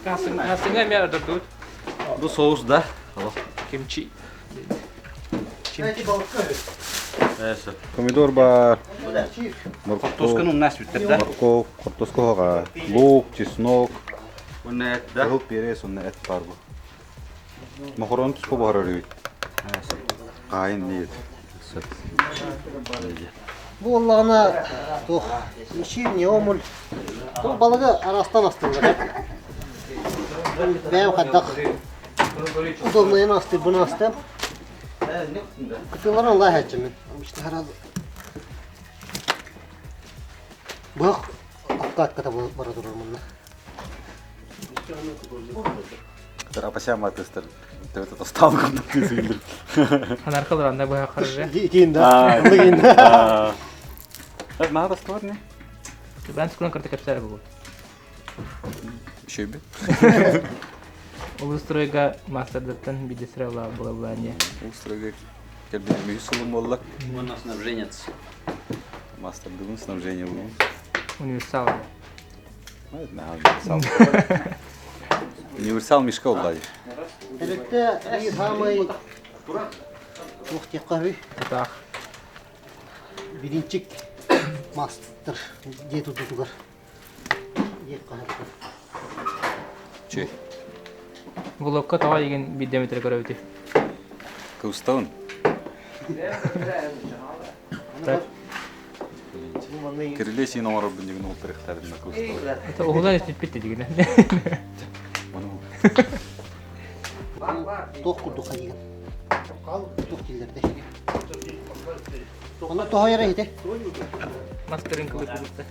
Speaker 2: Насыңа мер дурдут.
Speaker 6: Бу соус да.
Speaker 2: Кимчи.
Speaker 10: Помидор бар.
Speaker 6: Картошканы умнас биттер да.
Speaker 10: Морковь, картошка хага. Лук, чеснок,
Speaker 6: Уна эт да.
Speaker 10: кызыл перец, уна эт бар бу. Мохорон түскө бар өрү. Кайын нет.
Speaker 4: Бу оллаҕына туох мишир не омул. Бу балыгы арастан астылар. Бэйэм хайдах удобныйын астыр, буну астым. Кытыларын лай хачымын. Обычно хараз Быһах обкатката бара турар манна.
Speaker 10: Апасяма тестер. Төбөтө тостаабы курдук тыысыйыллыр.
Speaker 2: Анархалар анда быһа харжы.
Speaker 4: Итин да. Итин да.
Speaker 10: Наһаа тостубат не?
Speaker 2: Бан скрон карта кэпсээр бугу.
Speaker 10: Шөйбү.
Speaker 2: Улустройга мастердаттан бидесре була була
Speaker 10: Улустройга кэлбит үһүс сылым буолла.
Speaker 1: Уонна снабженец.
Speaker 10: Мастердыгын снабжение булун.
Speaker 2: Универсал.
Speaker 10: Универсал. Универсал мешка уллай.
Speaker 4: Тэрилтэ биир саамай туох диэххэ
Speaker 2: Тутаах.
Speaker 4: Биринчик мастер дьиэ тутуутугар диэххэ
Speaker 10: Чүй.
Speaker 2: Блокка тоҕо игин биирдэ көрөбүтүй?
Speaker 10: Кыбыстабын.
Speaker 2: Так.
Speaker 10: Кириле син оҥорорбун дигин уолтарыхтарына кыбыстабын.
Speaker 2: Это уһулан испиппит дигин.
Speaker 4: Туох курдук хайыгын? Туох дииллэр да. Онно тоһойор эһите.
Speaker 2: Мастырын кылы кубутта.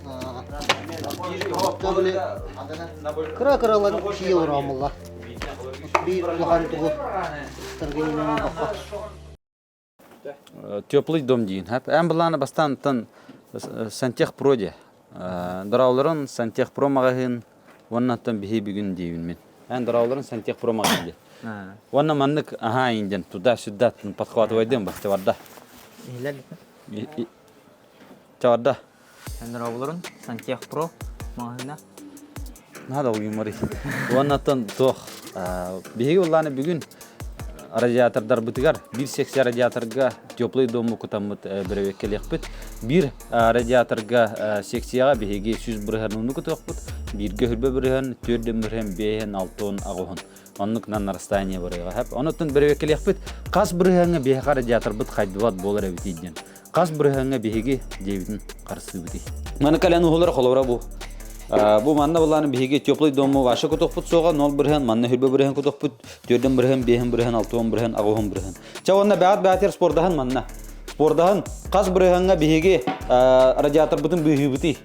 Speaker 4: Кыра-кыралар тиийэ олороомулла. Биир улахан тугу таргынынан баппа.
Speaker 1: Теплый дом диин. Эн былааны бастаан Сантехпро де. Дорауларын Сантехпро маҕаһыын уоннаттан биһи бүгүн диибин мин. Эн дорауларын Сантехпро маҕаһыын де. Уонна маннык аһаа инден туда-сюда подхватывайдым бахты барда. Чаварда.
Speaker 5: Эн дорауларын Сантехпро маҕаһыына.
Speaker 1: Надо уйумари. Уоннаттан туох биһиги улааны бүгүн радиатордарбытыгар биир секция радиаторга теплый дому кутаммыт бөрөбүөккэлиэхпит. Биир радиаторга секцияҕа биһиги 100 бырыһан кутуохпут. Бииргэ хүрбэ бырыһан, төрдөн бырыһан, бэһэн, алтон, аҕыһын. Оннук на нарастание барыаҕа. Онуттан бөрөбүөккэлиэхпит. Хас бырыһаҥҥа биһиэхэ радиаторбыт хайдыбат буолар эбит диэн. Хас бырыһаҥҥа биһиги диэбитин харыстыыбытый. Маны кэлэн уһулар холобура бу. Бу манна булааны биһиги теплый дому ваша кутуохпут суоҕа 0 бырыһан, манна хүрбэ бырыһан кутуохпут, төрдөн бырыһан, биэһин бырыһан, алтыан бырыһан, аҕыһын бырыһан. Ча уонна бэҕэт бэҕэтигэр спордаһан манна. Спордаһан хас бырыһаҥҥа биһиги радиаторбытын быыһыыбытый.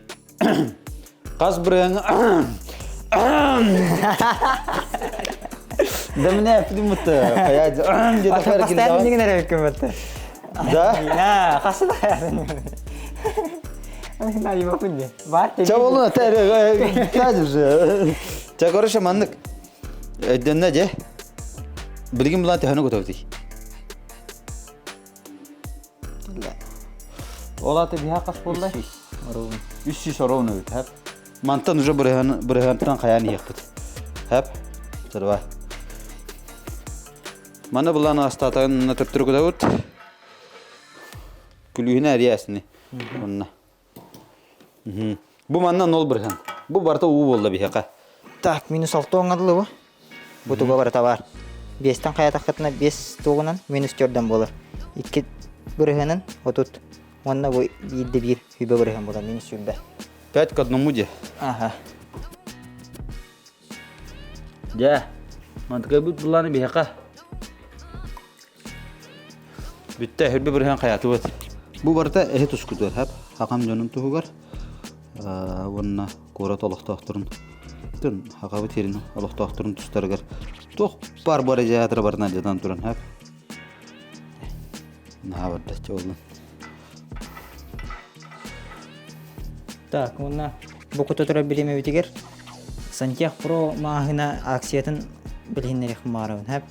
Speaker 1: Хас бырыһаҥҥа Да меня пидумыт хайа где-то
Speaker 5: Постоянно деген эрэ көмөттө.
Speaker 1: Да?
Speaker 5: Да, хасы да.
Speaker 1: Ча болуна тәр уже. Ча короче маннык. Өйдөннө же. Билигин булан төһөнү көтөбүтүй. Ол аты биһа қас боллай? 300 ровно бит, хәп. Мантан уже бырыһантан хаян иһиэхпит. Хәп. Сырба. Маны булан астатан төптөрү көтөбүт. Күлүүһүнэ эрийэсини. Онна. Бу манна нол бырыһан. Бу барыта уу буолла биһиэхэ.
Speaker 9: Так, минус алты оҥадылы бу. Бу туга барыта бар. Биэстэн хайатаххытына биэс туоҕунан минус төрдөн буолар. Икки бырыһыанын отут. Уонна бу биирдэ биир хүбэ бырыһыан буолар минус сүүрбэ.
Speaker 1: Пять к одному де.
Speaker 9: Ага.
Speaker 1: Дьэ, мантыкайбыт буллааны биһиэхэ. Бүттэ, хүрбэ бырыһан хайатыбыт. Бу барыта эһи тускутугар, хап, хакам дьонун туһугар уонна куорат олохтоохторун тун хакабыт сирин олохтоохторун тустарыгар туох бар бар эдьээтэрэ барытын алдьатан туран хап. Наһаа барда олун.
Speaker 5: Так, уонна бу кута турар бириэмэбитигэр Сантех Про маҕаһыына акциятын билиһиннэриэхпин баҕарабын. Хэп.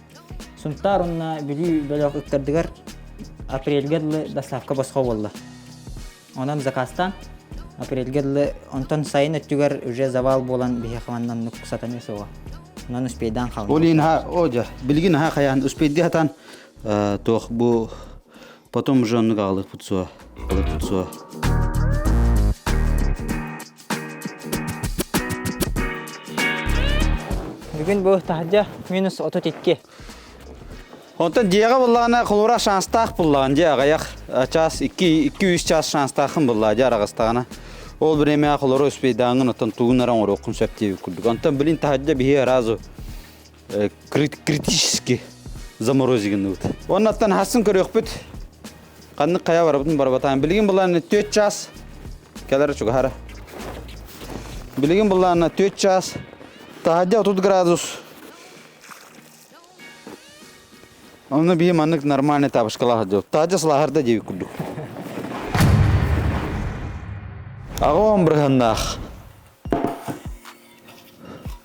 Speaker 5: Сунтаар уонна Бүлүү бөлөх ыктардыгар апрельгэ дылы доставка босхо буолла. Онон заказтаан апрельгэ дылы онтон сайын өттүгэр уже завал буолан биһиэхэ манна оннук сатаныа суоҕа. Онон успейдаан хаалла.
Speaker 1: Ол иһин о дьэ, билигин аха хайаан успейдии хатаан туох бу потом уже оннук аҕалыахпыт суо, аҕалыахпыт суо.
Speaker 5: Бүгүн бу таһырдьа минус 32.
Speaker 1: Онтон дьиэҕэ буллаҕына холура шанстаах буллаҕын дьиэ аҕыйах час 2-3 час шанстааххын буллаа дьэ араҕастаҕына. Ол бириэмэҕэ холору успейдааҥҥын оттон тугун эрэ оҥоруоххун сөп диэбит курдук. Онтон билин таһырдьа биһи сразу критически заморозигынныбыт. Оннаттан хасын көрүөхпүт. Ханнык хайа барабытын барбатаан. Билигин булан 4 час кэлэр чугаһара.
Speaker 6: Билигин буллаана 4 час, таһырдьа 30 градус. Онно биһи маннык нормальный тапочкалаах сылдьабыт. Таһырдьа сылааһырда диэбит курдук. Аҕа бырыһаннаах.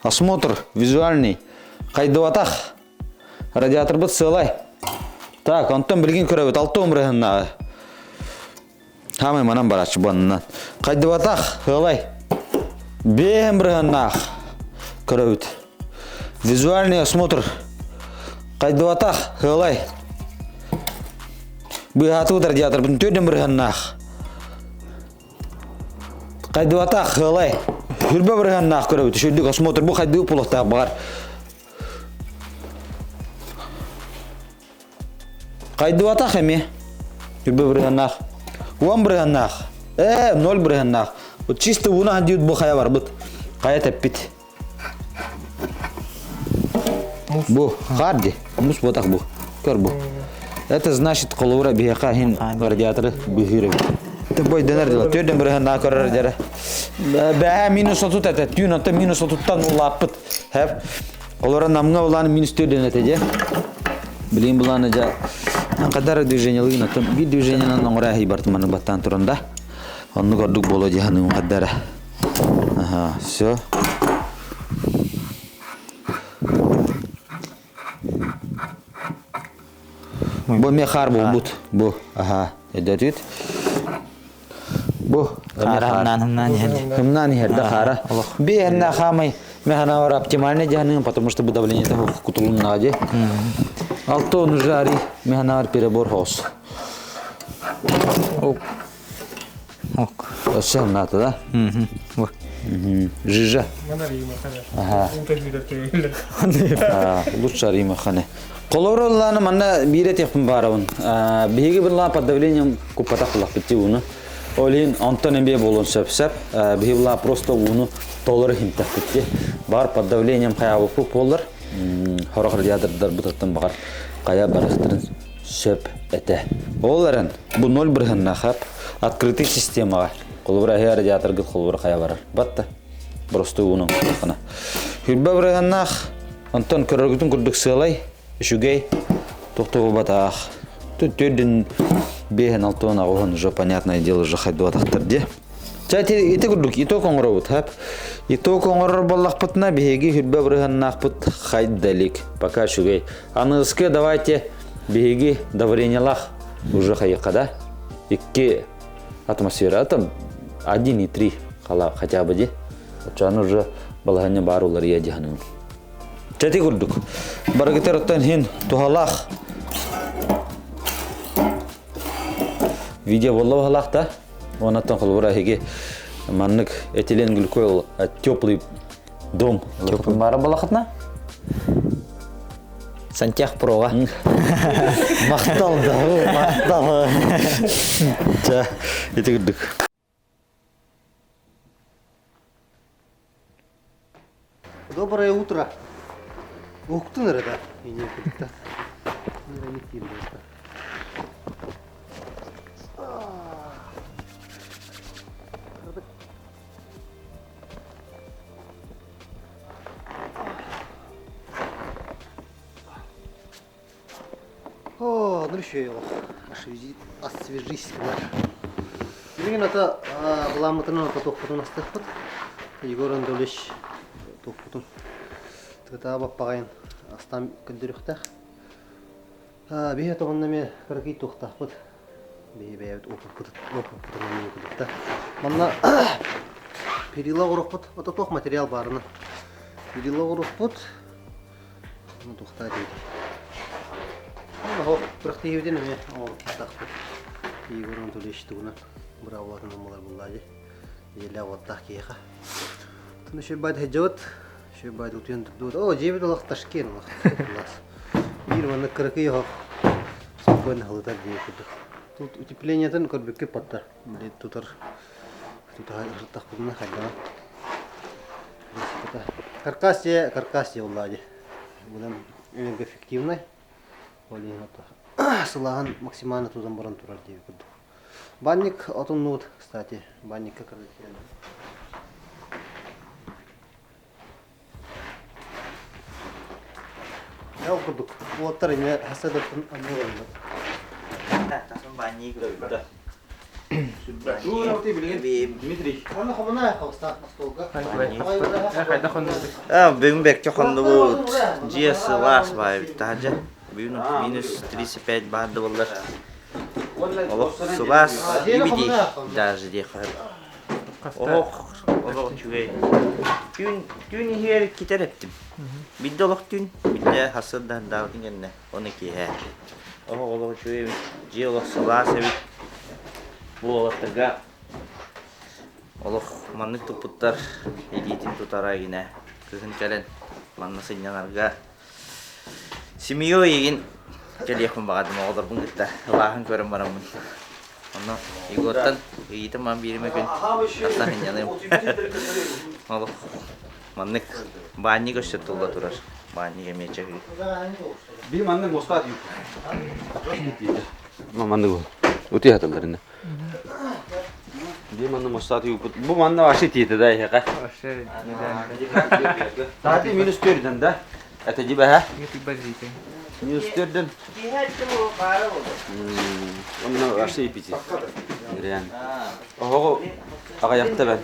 Speaker 6: Осмотр визуальный. Хайдыбатах. Радиаторбыт сыалай. Так, онтон билигин көрөбүт алта бырыһаннааҕы. Хаамай манан барааччы буоннан. Хайдыбатах, сыалай. Бэһэн бырыһаннаах. Көрөбүт. Визуальный осмотр. Хайдыбатах, сыалай. Быыһаатыбыт радиаторбытын төрдөн бырыһаннаах. Хайдыбатах, сыалай. Хүрбэ бырыһаннаах көрөбүт. Үчүгдүк осмотр бу хайдыы пулахтаах баҕар. Хайдыбатах эмиэ. Түрбэ бырыһаннаах. Уон бырыһаннаах. Ээ, ноль бырыһаннаах. Вот чисто ууна диют бу хайа барбыт. Хайа тэппит. Бу хаар ди. Мус ботах бу. Көр бу. Это значит холобура биһиэхэ иһин радиаторы быһыыр эбит. Бой дэнэр дела. Төрдөн бырыһаннаа көрөр дьэрэ. Бэһэ минус отут этэ. Түүн онто минус отуттан улааппыт. Хэп. Олора намҥа улаан минус төрдөн этэ дьэ. Билигин булааны дьэ кадара движениялыгын оттон биир движениянан оҥоро аһый бартым маны баттаан туран да. Оннук ордук буолуо дии саныым хаддара. Ага, все. Бу эмиэ хаар буолбут. Бу, аха, өйдөтүт. Бу
Speaker 2: Хаара хымнаан хымнаан иһэр.
Speaker 6: Хымнаан иһэр да хаара. Биһэннэ хаамай механавар оптимальный дьаһаныым, потому что бу давление кутулуннаҕа дии. Алта он уже ари механавар перебор хоос.
Speaker 2: Ок.
Speaker 6: Өссө хымнаата да? Жижа. Ага. Лучше Рима хане. Колоролланы манна биир этиэхпин баарабын. Биһиги булла под давлением куппатах буллахпыт дии ууну. Ол иһин онтон эмиэ буолуон сөп-сөп. Биһиги булла просто ууну толору иһимтэхпит дии. Бар под давлением хайаабыппыт буоллар, сорох радиатордарбытыттан баҕар хайа барыахтарын сөп этэ. Ол эрэн бу ноль бырыһыннаах открытый системаҕа холобура эһи радиаторгыт холобура хайа барар. Батта. Просто ууну кутаххына. Хүрбэ бырыһыннаах Онтон көрөргүтүн курдук сыалай, үчүгэй, тохтобубатаах. Тут төрдүн бэһин алтыан аҕыһын уже понятное дело уже хайдыбатахтар дии. Чэ ити курдук итог оҥоробут хап. Итог оҥорор буоллахпытына биһиги хүрбэ бырыһаннаахпыт хайдалик. Пока үчүгэй. Аныгыскы давайте биһиги давлениялаах уже хайыкка да. Икки атмосфера там 1,3 хотя бы ди. Оччоон уже балаһанньа баар уларыйа дьаһанын. Чэти курдук. Барыгытар оттон хин туһалаах видео болла баһалаах да. Онаттан холобура эһиги маннык этилен глюкойл теплый дом. Теплый бара балахатна?
Speaker 2: Сантех Проға.
Speaker 6: Мақтал да, мақтал. Ча, ити курдук.
Speaker 4: Доброе утро. Уһуктун эрэ да. О, ну еще его освежись. Билигин ата былааммытынан ата туохпутун астыахпыт. Егор Анатольевич туохпутун тыгытаа баппаҕайын астаан көрдөрүөхтээх. Биһи тобонно эмиэ кыракый туохтаахпыт. Биһи бэйэбит опыппытын эмиэ курдукта. Манна перила оҥоруохпут. Ото туох материал баарына. Перила оҥоруохпут. Ну, туохтаа диэбит. Оһох күрэхтэһиибитин эмиэ оҥоруохтаахпыт. Егор Анатольевич тугунан быраабылатын ылмалар буллаа дии. Ийэлээх уоттаах киһиэхэ. Тун үчүгэй сылдьабыт. Үчүгэй утуйан турдубут. О, дьиэбит олох Ташкент олох. Биир маннык кыракый оһох спокойно халытар дии курдук. Тут утеплениетын көрбүккэ патта. Блин, тутар тутаһа ырыттахпытына хайдаҕа. Каркас дьиэ, каркас дьиэ буоллаҕа дии. Быдан энергоэффективнай. Ол иһин сылааһын максимально тутан баран турар дии курдук. Банник отуннубут, кстати, банникка кырдык. Ол курдук уоттар эмиэ хасадаттан анныларында.
Speaker 9: Тасын баанньык
Speaker 1: Да. Дмитрий.
Speaker 4: Онно хомуна хостаах остуолга.
Speaker 2: Хайдах оннук?
Speaker 9: Бүгүн бэккэ хоннубут. Дьиэ сылаас баайбыт таһырдьа. Бүгүн минус 35 баар да буоллар. Олох сылаас ибити даже диэххэ. Олох олох үчүгэй. Түүн түүн иһигэр иккитэ эптим. Бидде олох түүн, бидде хасыр даабытын кэннэ оны киэһэ. Олох олох үчүгэй эбит. Дьиэ олох сылаас эбит. Бу уолаттарга олох маннык туппуттар илиитин тутара игинэ. Кыһын кэлэн манна сынньанарга Семьей игин кэлиэхпин баҕардым оҕолорбун кытта ылааһын көрөн бараммын. Онно Егортан ыйытым ман бииримэ күн тахсан сынньаныым. Олох маннык баанньык өссө тулла турар. Баанньык эмиэ чаһыы.
Speaker 6: Би маннык мостаат юк. Маннык Утуй хатыллар инне. Би манны мостаат юпут. Бу манна вообще тиийдэ да эһэҕэ.
Speaker 2: Вообще
Speaker 6: Таати минус төрдөн да. Это дибэһэ. Минус төрдөн. Онно вообще ипити. Реально. Оһоҕу аҕыйахта бэн.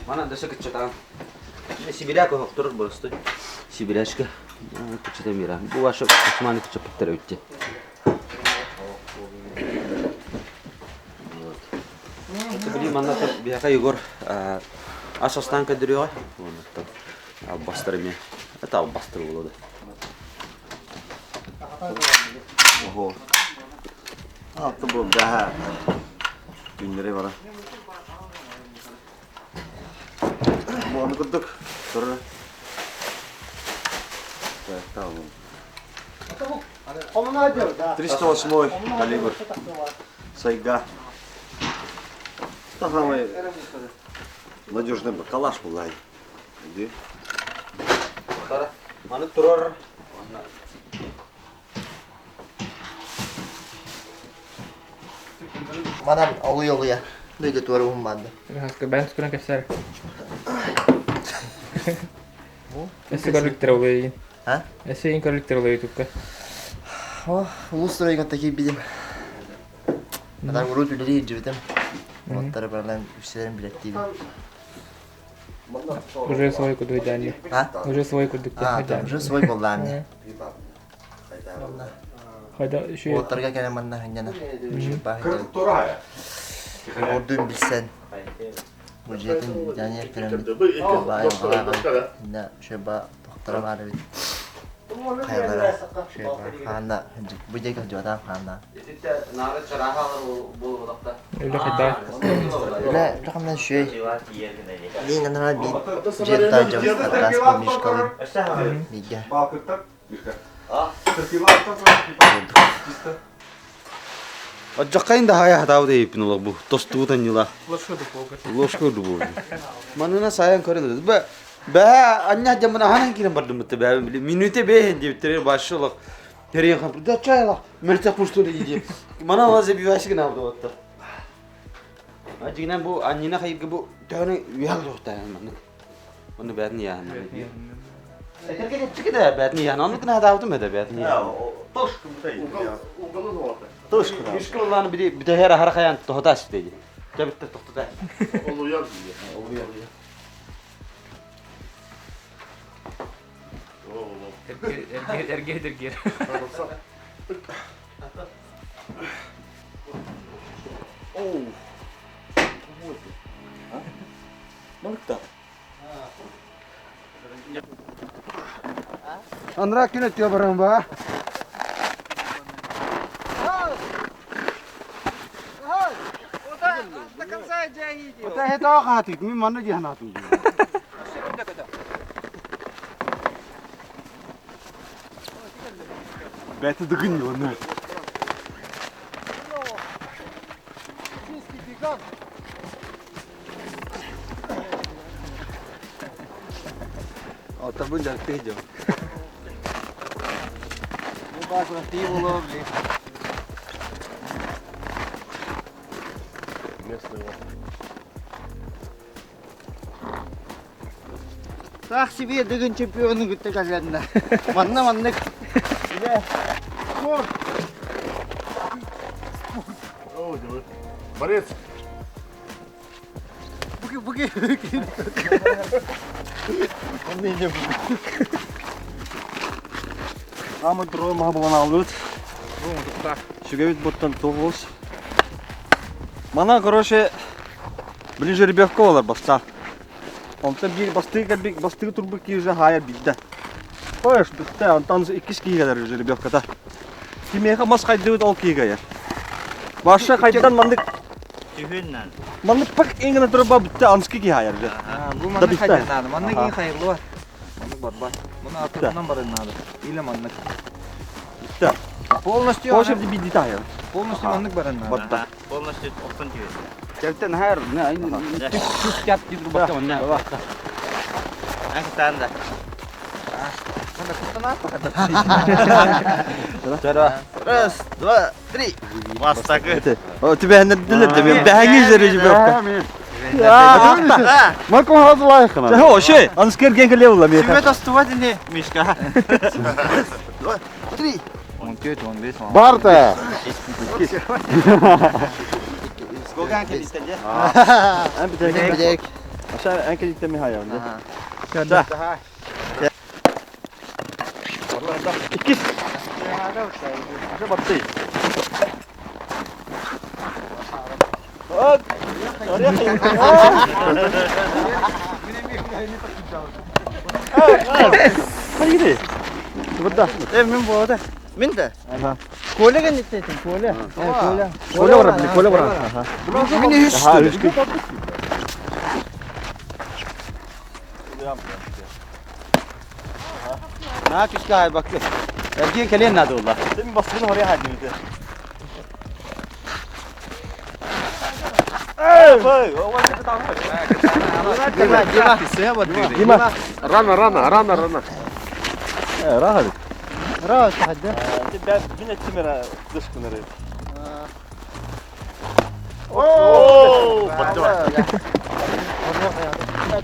Speaker 6: Мана дөсө кыччатаҕын. Сибиряк оһохторор боростой. Сибирячка. Кыччата мира. Бу ваша кучманы кыччаппыттар өттө. Вот. Это били манна биһиэхэ Егор ас астаан көрдөрүөҕэ. Уонна албастар эмиэ. Это албастар буолуо да.
Speaker 8: Ого. Алты булда. Күннэри бара. Буону курдук. Турар. Так, там. 308 калибр. Сайга. Это самый надежный калаш был. Иди.
Speaker 6: Маны турар.
Speaker 9: Манан олуй-олуйа дойду туора уһун
Speaker 2: Бэйэн тускунан кэпсээр. Эссе көрүлүктэр олуйын.
Speaker 9: А?
Speaker 2: Эссе ин көрүлүктэр олуй ютубка.
Speaker 9: О, улус стройга такие бидим. Адам урут үлэлии илдьибитим. Оттары барыларын үксэлэрин билэттиибин.
Speaker 2: Уже свой курдук дьаанньа.
Speaker 9: А?
Speaker 2: Уже свой курдук
Speaker 9: А, там уже свой буоллаан.
Speaker 2: Хайда үчүгэй.
Speaker 9: Уоттарга кэлэн манна сынньанар. Ордуун билсэн. Бюджетин дьаниер көрөммүт. Баайым аҕаҕа инна шеба тохторо баар эбит. Хайалара шеба хаанна бу диэки сылдьыбатаҕым хаанна.
Speaker 2: Үлэ хайдаа.
Speaker 9: Үлэ үлэ хамнан үчүгэй. Мин анараа биир дьиэ тутааччыбыт Аркаас Мишкалыын бииргэ.
Speaker 6: Отжаққайын да хая хатаабыт эйиппин олох бу тостубут анньыла. Ложка дубу. Манына сайан көрөн бе бэ анньа дьамына ханан киирэн бардым бытты бэ били минуте бэһин диэбиттэрэ башы олох терен хам да чайла мөртө куштур иди. Мана лазе биваши гына алды отта. Ажигинен бу анньына хайыргы бу төһөнө үйәл туохта маннык. Оны бәрін яһын. Этэргэ чики да бәрін яһын. Оны кына хатаабытым эдэ бәрін яһын.
Speaker 8: Тошка.
Speaker 6: Мишка улааны бири бүтэһэр ахара хаян тоһотаас диди. Жабытта тохтота.
Speaker 7: Олуяр
Speaker 2: Эрге эрге.
Speaker 6: Анра күнө тиө баран ба. Ота хе тоо хаатык ми манна жиханаатым.
Speaker 8: Бәті дығын оны.
Speaker 6: Ота бу жарты жо.
Speaker 7: Местный.
Speaker 9: Таах себе дыгын чемпионун кытта кэлэннэ. Манна маннык.
Speaker 7: Спорт. Борец.
Speaker 4: Буки буки буки.
Speaker 8: Ама дро маха булан албыт. Сүгэбит буттан тоғыз. Мана, короче, блин жеребьевка олар баста. Онтон биир бастыы кэлбит бастыы турбут киһи уже хаайар билдэ. Қойш бітті, онтон иккис киһи кэлэр жеребьевката. Кимиэхэ мас хайдыбыт ол киһи кайар. Баша хайдан маннык
Speaker 5: Түһүннэн.
Speaker 8: маннык пак иҥгана турба бітті ански киһи хайар уже.
Speaker 5: Бу
Speaker 8: Да
Speaker 5: маннык
Speaker 8: бітті.
Speaker 5: хайдан надо. Маннык иң хайырлы. Маннык барбат. Муну атырынан барын надо. Или маннык.
Speaker 8: Бітті.
Speaker 5: Полностью
Speaker 8: Қойш бітті хайар.
Speaker 5: полностью маннык барын надо.
Speaker 8: Батта.
Speaker 1: Полностью охтон түһү.
Speaker 6: Кэлтэн хаар, түс кәп дидр бакка манна.
Speaker 1: Аңтанда.
Speaker 9: Раз, два, три.
Speaker 1: Бастакы.
Speaker 8: О, тебе хәннәделер дә, бәһәңе жеребьевка.
Speaker 10: Марко хазлайхына.
Speaker 8: Хо, шей, анскер ген келе була меха.
Speaker 1: Сүмет астыва дини, Мишка.
Speaker 9: Два, три.
Speaker 5: 14, 15, 16.
Speaker 10: Барта.
Speaker 1: Гоган келистен же.
Speaker 8: Ан битәк.
Speaker 9: Битәк.
Speaker 8: Аша ан келиктә ми хаяр.
Speaker 9: Да.
Speaker 8: Иккис. Аша батты. Хайди. Буда.
Speaker 9: Э, мин болады. Мин дә. Коля гәннетсен, Коля. Коля.
Speaker 8: Коля бара, Коля бара.
Speaker 9: Мин үш.
Speaker 8: Ага, үш.
Speaker 6: На күскә бак. Эрген кэлен надо улла.
Speaker 8: Сен баскын орaya хадди бите.
Speaker 9: Дима,
Speaker 8: Дима.
Speaker 7: Рано, рано, рано, рано.
Speaker 8: Рахат.
Speaker 9: Раз, хадда.
Speaker 8: Ben bin ettim dış kunları.
Speaker 7: О, поддавай.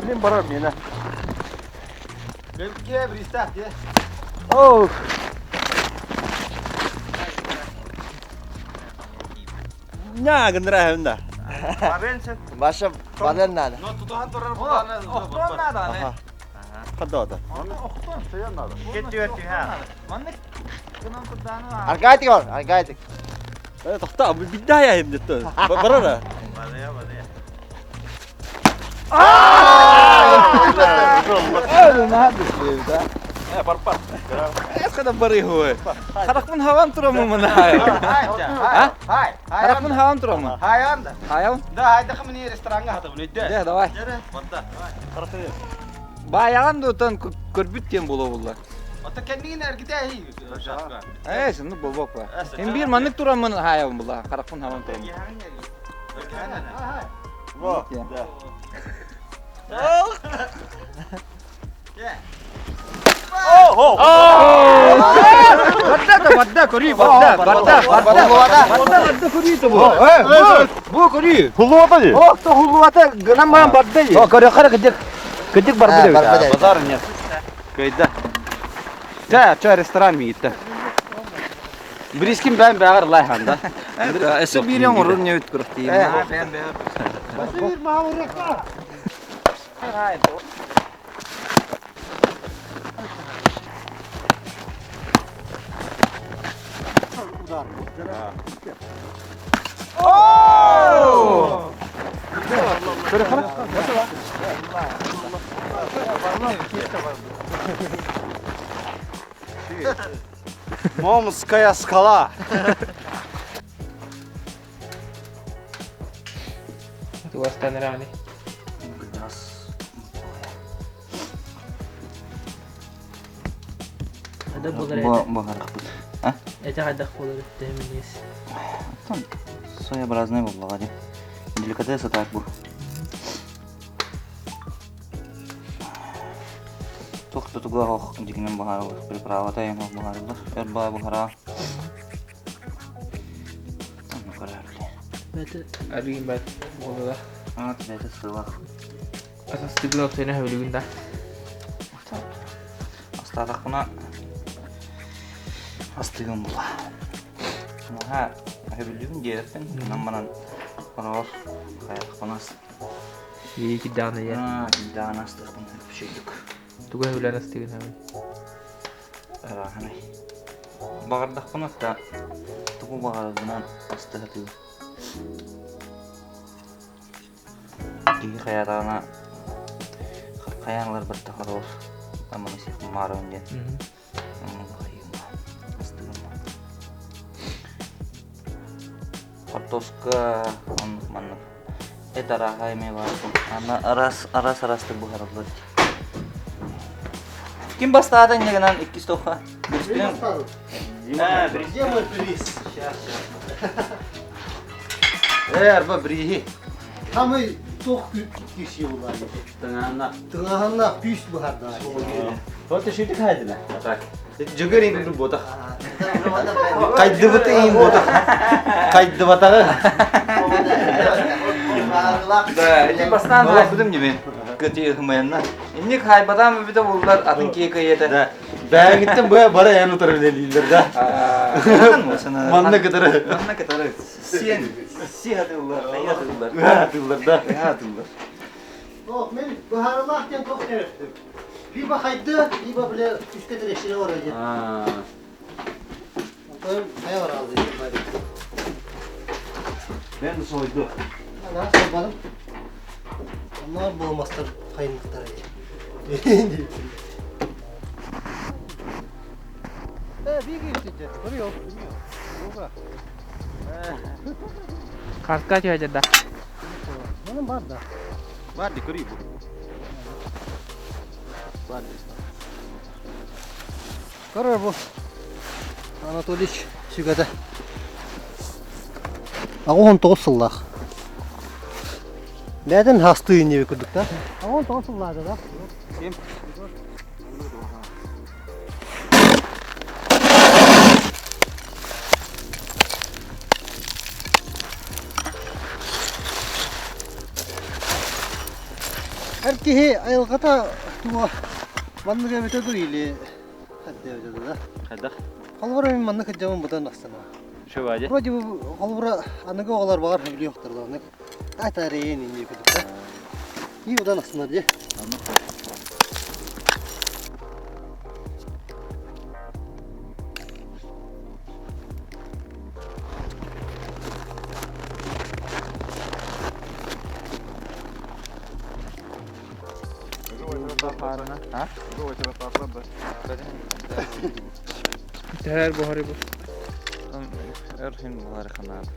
Speaker 8: Мен барар мен.
Speaker 6: Бемке бристах де.
Speaker 8: Оу. Ня гындыра хәмдә.
Speaker 9: Баша баран надо.
Speaker 6: Но тутухан турар буланы.
Speaker 5: Охтон надо, аны.
Speaker 8: Кадда.
Speaker 1: Кеттү түһә.
Speaker 5: Маннык гынан турданы.
Speaker 9: Аргайтик бар, аргайтик.
Speaker 8: Э, тохта, биддә я хәмдә. Барара.
Speaker 1: Бадыя, бадыя.
Speaker 5: Эс бары хуй. Харакмын хаван турамы мына.
Speaker 6: Хай, хай.
Speaker 5: Харакмын хаван турамы.
Speaker 6: Хай анда.
Speaker 5: Хайал?
Speaker 6: Да, хайда хмни ресторанга хата буны.
Speaker 5: Да, давай.
Speaker 6: Бадда.
Speaker 5: Баяган да отан көрбүт тем боло булла.
Speaker 6: Ата кендин эргите хи.
Speaker 5: Э, сен болбок ба. Эм бир маннык турамын хайал була. Харакмын хаван турамы.
Speaker 8: Во. Да.
Speaker 5: Бадда да бадда кори бадда бадда бадда бадда бадда кори то бу. Бу кори.
Speaker 8: Хулуата ди.
Speaker 5: Ох, то хулуата гынан ман бадда ди.
Speaker 6: О, көрө кара кыдык. Кыдык бар
Speaker 9: А,
Speaker 6: биле.
Speaker 9: бар биле.
Speaker 6: Базар нет. Кайда. Та, ча ресторан ми итте. Брискин бән бәгәр лай ханда.
Speaker 5: Эсе бир яң урын не өткөрөк дейм.
Speaker 6: Момская скала.
Speaker 2: Туастан рани. Хада болар
Speaker 3: Бу
Speaker 2: эте.
Speaker 3: бу харакпыт.
Speaker 2: Эте хада болар эте минес.
Speaker 3: Там своеобразный буоллаҕа дии. Деликатес так бу. Туох да туга ох дьигинэн баһаарылар, приправата эҥин баһаарылар, өр баай буһара. Онно көрөрле.
Speaker 2: Бәте арыйм бәт болар.
Speaker 3: Ат бэйэтэ сыалаах.
Speaker 2: Асастыгын отойна хөбүлүгүн да.
Speaker 5: Астаатахпына астыгым була. Наһаа өбүллүбүн диэбэппин. Онон баран хороҕор хайатахпына
Speaker 2: Ии кирдэҕин ийэ.
Speaker 5: Кирдэҕин астыахпын үчүгдүк.
Speaker 2: Тугу өбүлээн астыгын эбин?
Speaker 5: Арааһынай. Баҕардахпына да тугу баҕарарбынан астыһатыы. Киһи хайаатаҕына хайаан ылар барда хороҕор аманы сиэхпин диэн. Хортуоска оннук маннык эт арааһа эмиэ баар аны араас араас араастык буһарыллар Ким бастаата инньэ гынан иккис тоха?
Speaker 4: Где мой приз? Сейчас, сейчас.
Speaker 6: Э, арба бриһи.
Speaker 4: Самый туох күүс буолла.
Speaker 6: Тыҥаһанна.
Speaker 4: Тыҥаһанна күүс быһарда.
Speaker 6: Вот шити хайдына. Так. Жүгөр ин ботах. Кайдыбыты ин ботах. Кайдыбатаҕы.
Speaker 5: Да, ити бастаан хайбытым дьиме. Кыти хымаянна. Инник хайбатам бүтэ буллар атын кие кыйета.
Speaker 6: Да. Бээгиттен бу бара эн утары үлэлииллэр да. Манна кытары.
Speaker 5: Манна кытары. Сиэн си атыллар, айа атыллар.
Speaker 6: Атыллар да.
Speaker 5: Атыллар.
Speaker 4: Ох, мен быһаарылаах диэн туох керектим. Либо хайды, либо бile үскэ тирешире бар диэн. Онтон хайа бараалды
Speaker 6: Мен сойду.
Speaker 4: Ана сойбадым. Онноор буолмастар хайынныктара диэн. Э, биги истиджет. Көрүө.
Speaker 2: Картка түһэ да.
Speaker 4: Манан бар да.
Speaker 6: Бар ди көрүү бу. Бар ди.
Speaker 4: Көрөр бу. Анатолич сүгэтэ. 89 сыллаах. Бэйэтин хастыы инниби курдук да. 89 сыллаах да.
Speaker 6: Ким?
Speaker 4: Эр киһи айылҕата туга маннык эбитэ дуу или хадда эбитэ дуу да?
Speaker 6: Хайдах?
Speaker 4: Холобура мин маннык сылдьабын быдан астана.
Speaker 6: Шеваде.
Speaker 4: Вроде бы холобура аныгы оҕолор баҕар сөбүлүөхтэр даҕаны. Атарейин иннии курдук да. И удан астынар дии.
Speaker 2: Төһөр буһары бу.
Speaker 5: Өр хин буһары ханаар.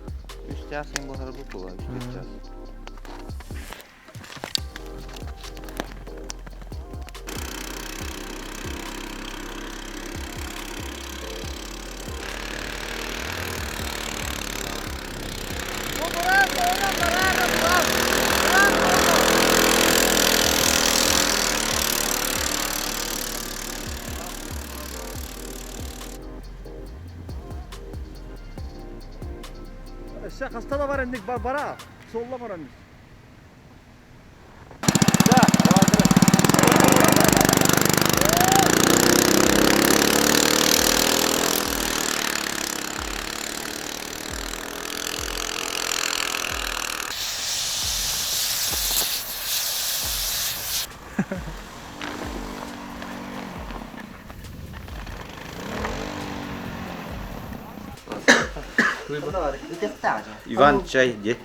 Speaker 5: Үс чаас хин буһары бу була. Үс чаас.
Speaker 8: Өссө хаста да бар инник бар бара. Солла баран.
Speaker 6: Иван чай где?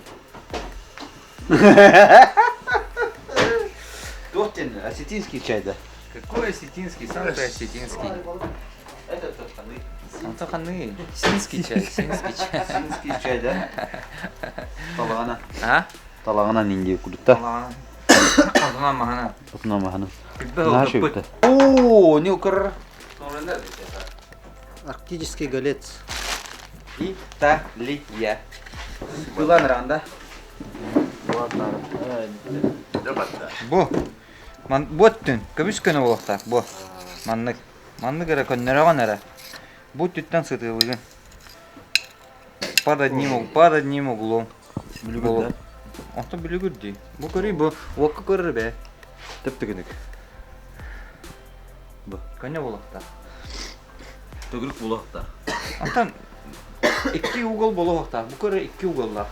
Speaker 6: Тохтин, осетинский чай, да?
Speaker 5: Какой осетинский? Сам ты осетинский.
Speaker 6: Это тохтаны.
Speaker 5: Сам Синский чай, синский чай.
Speaker 6: Синский чай, да? Талағана.
Speaker 5: А?
Speaker 6: Талағана нинди кудутта.
Speaker 5: Отунан махана.
Speaker 6: Отунан махана.
Speaker 5: Наша
Speaker 6: О, не укр.
Speaker 4: Арктический голец.
Speaker 5: Италия.
Speaker 6: Была ранда.
Speaker 5: Бу. Ман боттун. Көбүс көнө буолуохтаах бу. Маннык. Маннык эрэ көннөрөҕүн эрэ. Бу түттэн сытыылыгын. Под одним, под одним углом.
Speaker 6: Бүлүгүр да.
Speaker 5: Онтон бүлүгүр дии. Бу көрүй бу уокка көрөр бээ.
Speaker 6: Төп-түгүнүк.
Speaker 1: Бу.
Speaker 5: Көнө буолуохтаах.
Speaker 1: Төгүрүк буолуохтаах.
Speaker 5: Онтон икки угол буолуохтаах. Бу көрө икки уголлаах.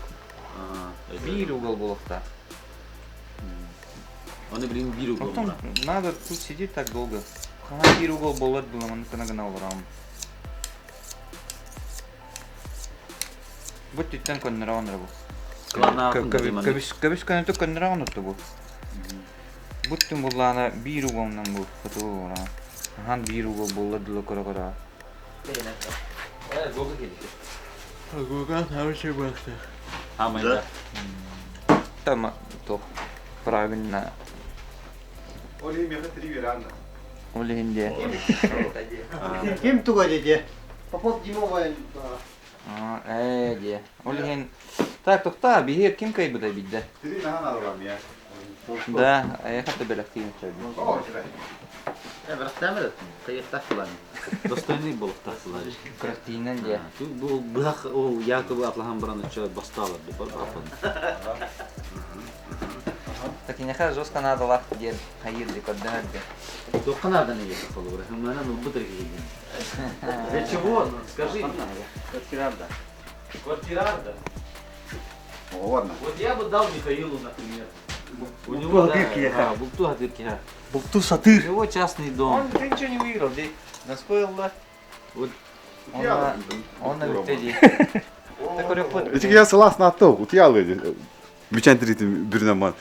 Speaker 5: Биир угол буолуохтаах.
Speaker 1: Оны билин биир угол.
Speaker 5: Потом надо тут сидеть так долго. Хана биир угол болар было, маны кына гына олорам. Бу түттен көннөрө онор бу. Көбүс көбүс көнөтү көннөрө оноту бу. Бу түн буллаана биир уголунан бу хотугу олорам. Ахан биир угол буолла дылы көрө көрө.
Speaker 9: Гуган хороший бахта.
Speaker 1: Хамайда.
Speaker 5: Там то правильно.
Speaker 10: Оли меха три веранда.
Speaker 5: Ол иһин диэ.
Speaker 4: Ким туга диэ? Попов Дима
Speaker 5: Ээ диэ. Ол иһин так тохтаа биһиги ким кыайбыта билдэ.
Speaker 10: Три нахан алам я.
Speaker 5: Да, эйэхэ да бэлэхтиин өчөйдүм.
Speaker 1: Достойный буолуохтаахтылар.
Speaker 5: Күрэхтиинэн диэ.
Speaker 1: Бу быһах ол якобы атлаһан баран өчө бастаалар бар баапан.
Speaker 5: Такинеха жестко надалах диэн хайыр ди көрдөһөр диэн.
Speaker 1: Туохха наадан ийэ холобура. Хымманан ылбыт эргийдин. Для чего? Скажи.
Speaker 8: Квартирарда.
Speaker 1: Квартирарда.
Speaker 10: Ладно.
Speaker 1: Вот я бы дал Михаилу, например. У него, да, булту хатырки,
Speaker 8: Булту сатыр.
Speaker 1: У него частный дом.
Speaker 5: Он ты ничего не выиграл, ди. Наскоил да.
Speaker 1: Вот.
Speaker 5: Он на он на бүттэ ди.
Speaker 10: Эти я согласна от того, утьялы. Бичан трити бүрнаман.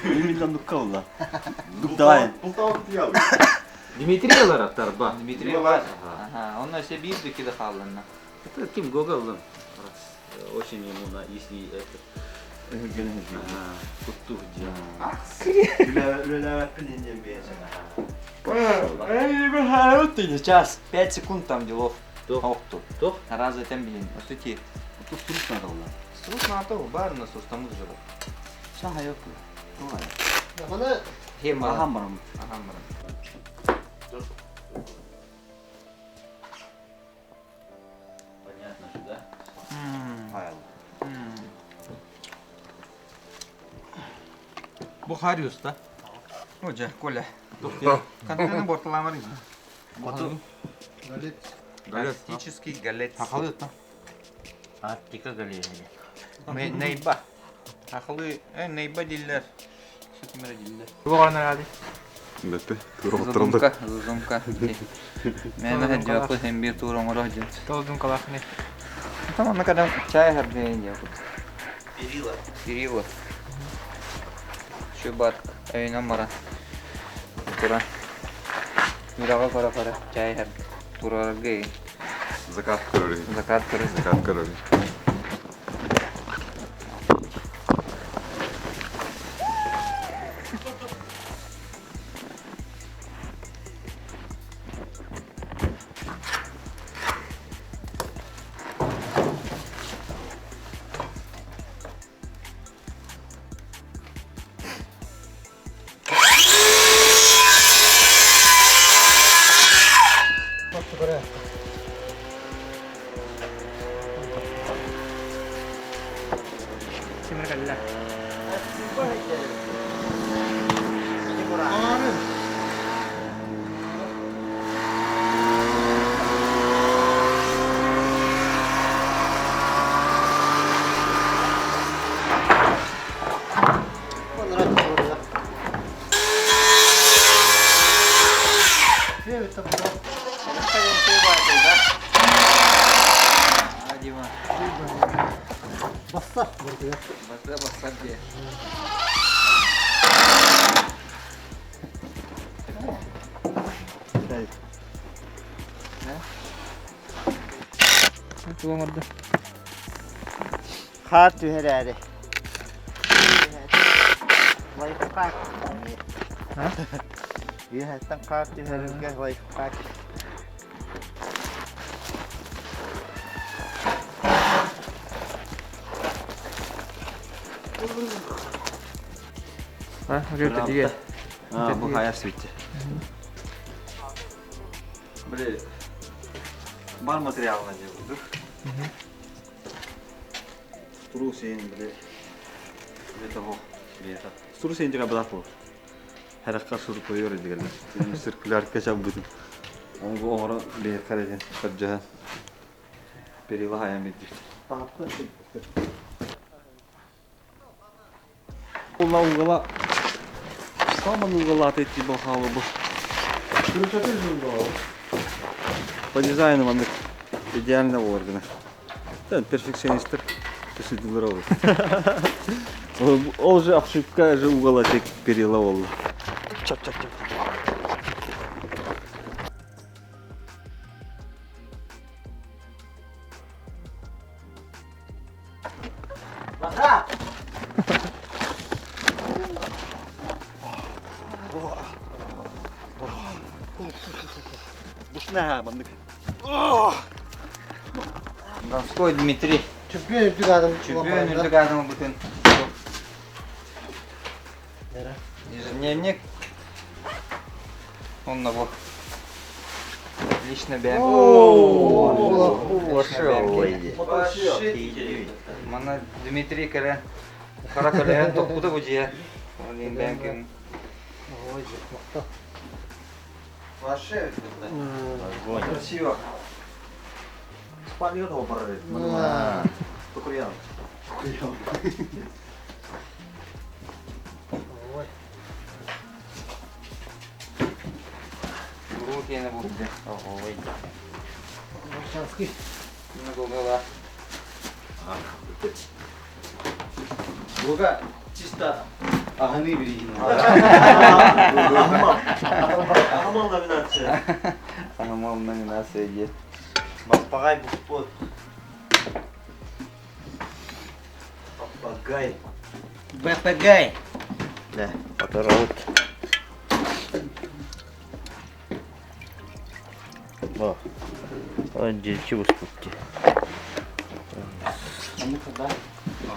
Speaker 8: Миллион дукка Дук давай.
Speaker 10: Бултау утьялы.
Speaker 1: Дмитрий Ларатар, ба.
Speaker 5: Дмитрий бар. Ага, он на себе бир дүки да хаалланна.
Speaker 1: Это Ким Гогол, очень ему на, если это... Куттух
Speaker 5: Сейчас, 5 секунд там делов.
Speaker 1: Тох.
Speaker 5: Охту.
Speaker 1: Тох?
Speaker 5: Раза тем билин. Осути.
Speaker 8: Тут струс надо было.
Speaker 5: Струс на то, бар на сус тому же.
Speaker 8: Саха yok.
Speaker 4: Маны
Speaker 5: Хем бар.
Speaker 8: Ахам барам.
Speaker 5: Ахам бар.
Speaker 1: Понятно же, да?
Speaker 5: Бу Хариус, да? О, жа, Коля. Контейнер борталамар изи.
Speaker 4: Галет.
Speaker 5: Арктический галет.
Speaker 1: Хахалы та. Арктика галерея.
Speaker 5: Нейба. Хахалы, нейба диллер. Сүтмере диллер.
Speaker 2: Бу оҕонор аады.
Speaker 10: Бетте.
Speaker 5: Зазумка, зазумка. Мен хәдҗә һәм бир тур оңоро җит.
Speaker 2: Толдун калахны.
Speaker 5: Там на кадам чай хәрдән я тут. Перила. Перила. Чубат, айна мара. Тура. Мирага кара кара чай хәр. Турарга
Speaker 10: Закат көрөрү.
Speaker 5: закат көрө.
Speaker 10: Закат көрөрү.
Speaker 2: Тимир кэллэ.
Speaker 5: Дима.
Speaker 4: Басса.
Speaker 5: Баса баса де.
Speaker 2: Тугуҥ орду.
Speaker 9: Хаар түһэрээри. Лайфхак. Үөһэттэн хаар түһэрэргэ лайфхак.
Speaker 2: А, өтө диге.
Speaker 8: А, бу хаяр свитте.
Speaker 3: Блин, бар материал на делаю, да? Струс я, блин. Это во, это. Струс я тебе был.
Speaker 8: Харахха сурпойор дигеллер. Циркулярка чалбытым. Оны бу оҥоро биһиэхэ эрэ көрдьөһөн перила хайан биэрдибит. Ула угала Саман угалааты типа хаалы бу. По дизайну маннык идеально болар гына. Перфекционисттер төсүдүлөр ол. Ол же обшивка же угала тек перила болду. Чап чап чап. Бушна маннык.
Speaker 5: Донской Дмитрий.
Speaker 4: Чөппүөн үрдүк аадым.
Speaker 5: Чөппүөн үрдүк аадым бутын. Ежедневник. Онно бу. Лично бэйэм. Мана Дмитрий кэлэн хара көлөһөн тохпута бу дьиэ. Ол бэйэм ким. Вообще красиво.
Speaker 8: Спальня того барар. Токуян.
Speaker 5: Руки на буде.
Speaker 9: Ой.
Speaker 4: Маршанский.
Speaker 5: Много
Speaker 6: Буга чисто аһыныы билигин.
Speaker 8: Ахмал номинация.
Speaker 5: Ахмал номинация диye.
Speaker 9: Баппагай буспут. Баппагай.
Speaker 5: Баппагай.
Speaker 9: Да, оторот. О, он дельчи буспут.